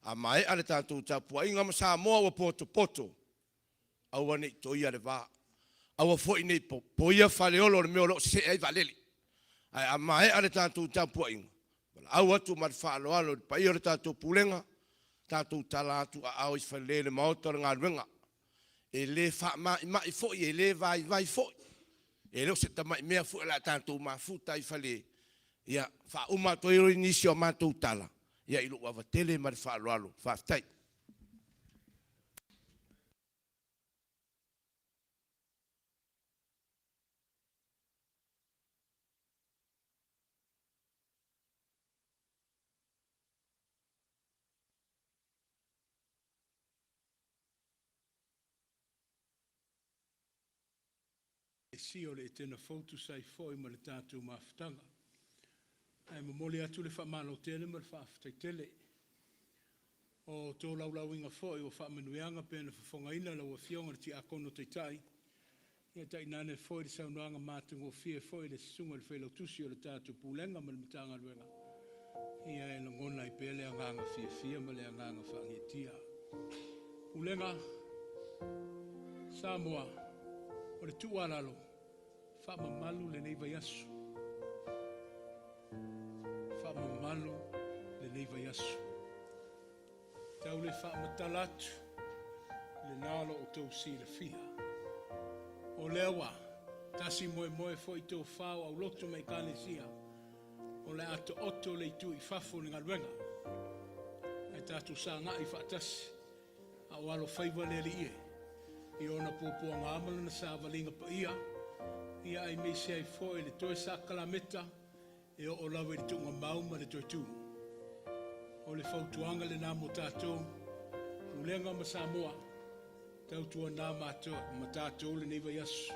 [SPEAKER 4] a maea le tatou tapuaiga ma Samoa ua potopoto, aua ne i toia le va, aua foi ne i popoia faleolo i le mea o lo o sese'e ai vaalele. Ae a maea le tatou tapuaiga, valaau atu ma le faaaloalo i le paia o le tatou Pulega, tatou tala atu aao i fale i le maota o le galuega. E le faama'ima'i foi, e le vaivai foi, e le o se tamai mea foi o le a tatou mafuta ai i fale. Ia faauma atu ai nisi o a matou tala i lou ava tele ma le faaaloalo. Faafetai.
[SPEAKER 2] Ekalesia o le Etena Fou tusa ai foi ma le tatou mafutaga. Ae momoli atu le faamalo tele ma le faafetai tele. O tolaulauina foi o faamanuiaga pei ona fofogaina lau Afioga i le Tiakono Taitai, ia tainane foi le saunoaga matagofie foi i le Susuga i le Failautusi o le tatou Pulega ma le Matagaluega, ia e lagona ai pea le agaga fiafia ma le agaga faagaeetia. Pulega Samoa, o le tuualalo, faamamalu lenei vaiaso. Faamamalu lenei vaiaso. Tau le faamatala atu, lena o lo o outou silafia. O lea ua tasi moemoe foi tofa o aulotu ma ekalesia, o le a taoto le itu i fafo o le galuega, ae tatou sagai faatasi a o alofaiva le Alii e i ona puapuaga ma lana savaliga paia, ia aemaise ai foi le toe sakalameta e oo lava i le tuugamau ma le toe tu. O le fautuaga lena mo tatou, Pulega ma Samoa, tautuana ma tatou lenei vaiaso.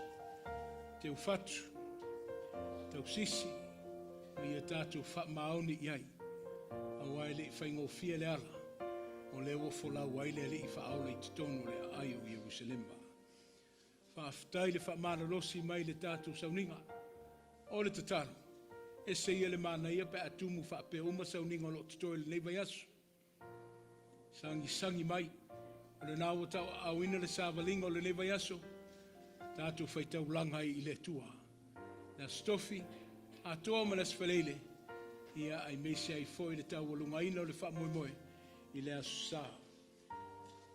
[SPEAKER 2] Teufatu, tausisi, ma ia tatou faamaoni i ai, aua e le i faigofie le ala, o lea ua folau ai le Alii Faaola i totonu o le aai o Ierusalema. Faafetai le faamalolosi mai i le tatou sauniga. O le tatalo, ese ia le manaia pe a tumu faapea uma sauniga o lo o totoe i lenei vaiaso. Sagisagi mai, o lena ua tauaaoina le savaliga o lenei vaiaso, tatou faitaulaga ai i le Atua. Le Aso Tofi, atoa ma le Aso Faraile, ia aemaise ai foi le taualugaina o le faamoemoe i le Aso Sa.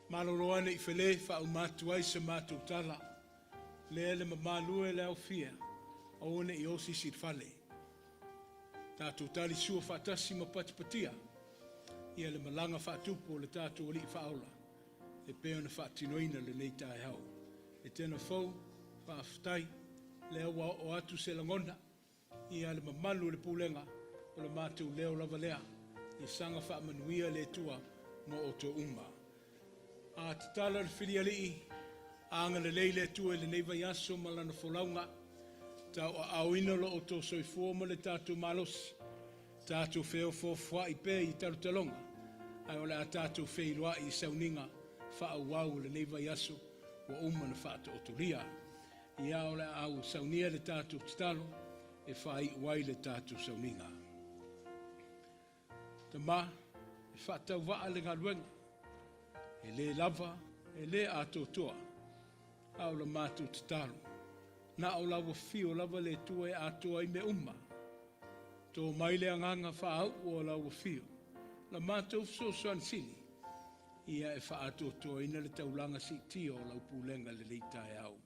[SPEAKER 2] Malolo ane i fale, faauma atu ai se matou tala. Lea le mamalu e le aofia, aua ne i o se isi i le fale. Tatou talisua faatasi ma patipatia ia le malaga faatupu o le tatou Alii Faaola e pei ona faatinoina lenei taeao. Etena Fou, faafetai, lea ua oo atu se lagona, ia le mamalu o le Pulega, o le matou leo lava lea, ia saga faamanuia le Atua mo outou uma. A tatala le filialii, agalelei le Atua i lenei vaiaso ma lana folauga, tauaaoina lo outou soifua ma le tatou malosi, tatou feofoofoai pea i talotaloga, ae o le a tatou feiloai i sauniga. faaauau o lenei vaiaso ua uma ona faataotolia. Ia o le a au saunia le tatou tatalo e faaiu ai le tatou sauniga. Tama, e faatauvaa le galuega, e le lava, e le atoatoa, a o la matou tatalo, na o lau afio lava le Atua e atoa ai mea uma. To mai le agaga faauu o lau afio, la matou fesoasoani sili, ia e faaatoatoaina le taulaga siitia o lau pulega i lenei taeao.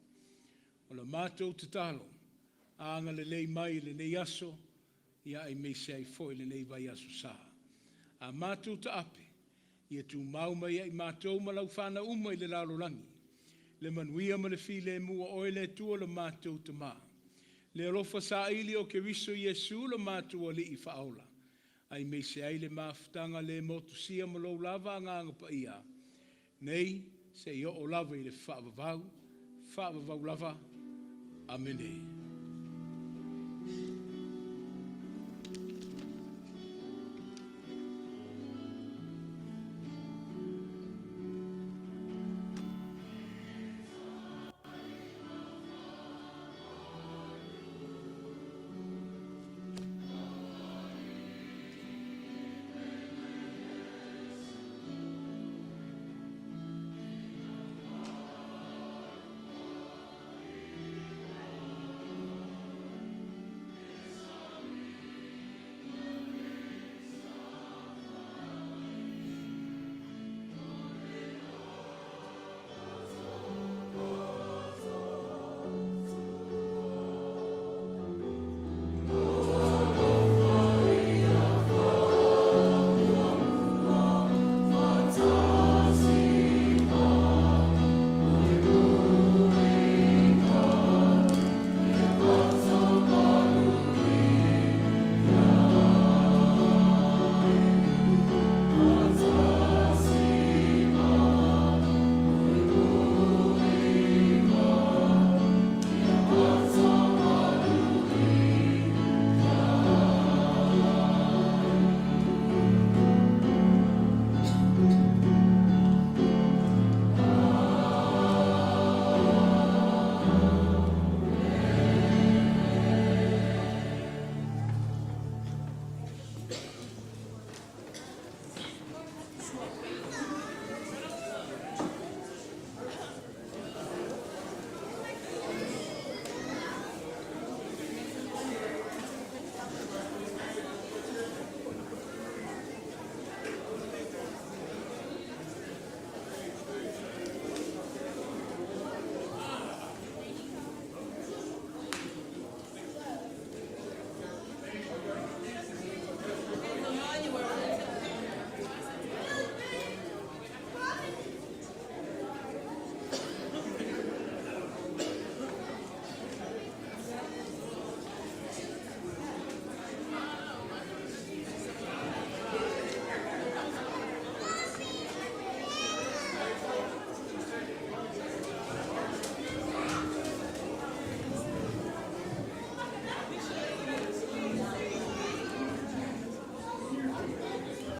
[SPEAKER 2] O la matou tatalo, agalelei mai i lenei aso, ia aemaise ai foi lenei vaiaso sa. A matou taape, ia tumau mai ia i matou ma lau fanau uma i le lalolagi, le manuia ma le filemu o oe le Atua lo matou Tamā. Le alofa saili o Keriso Iesu lo matou Alii Faaola, aemaise ai le mafutaga le motusia ma lou lava Agaga Paia, nei seia oo lava i le faavavau, faavavau lava. Amene.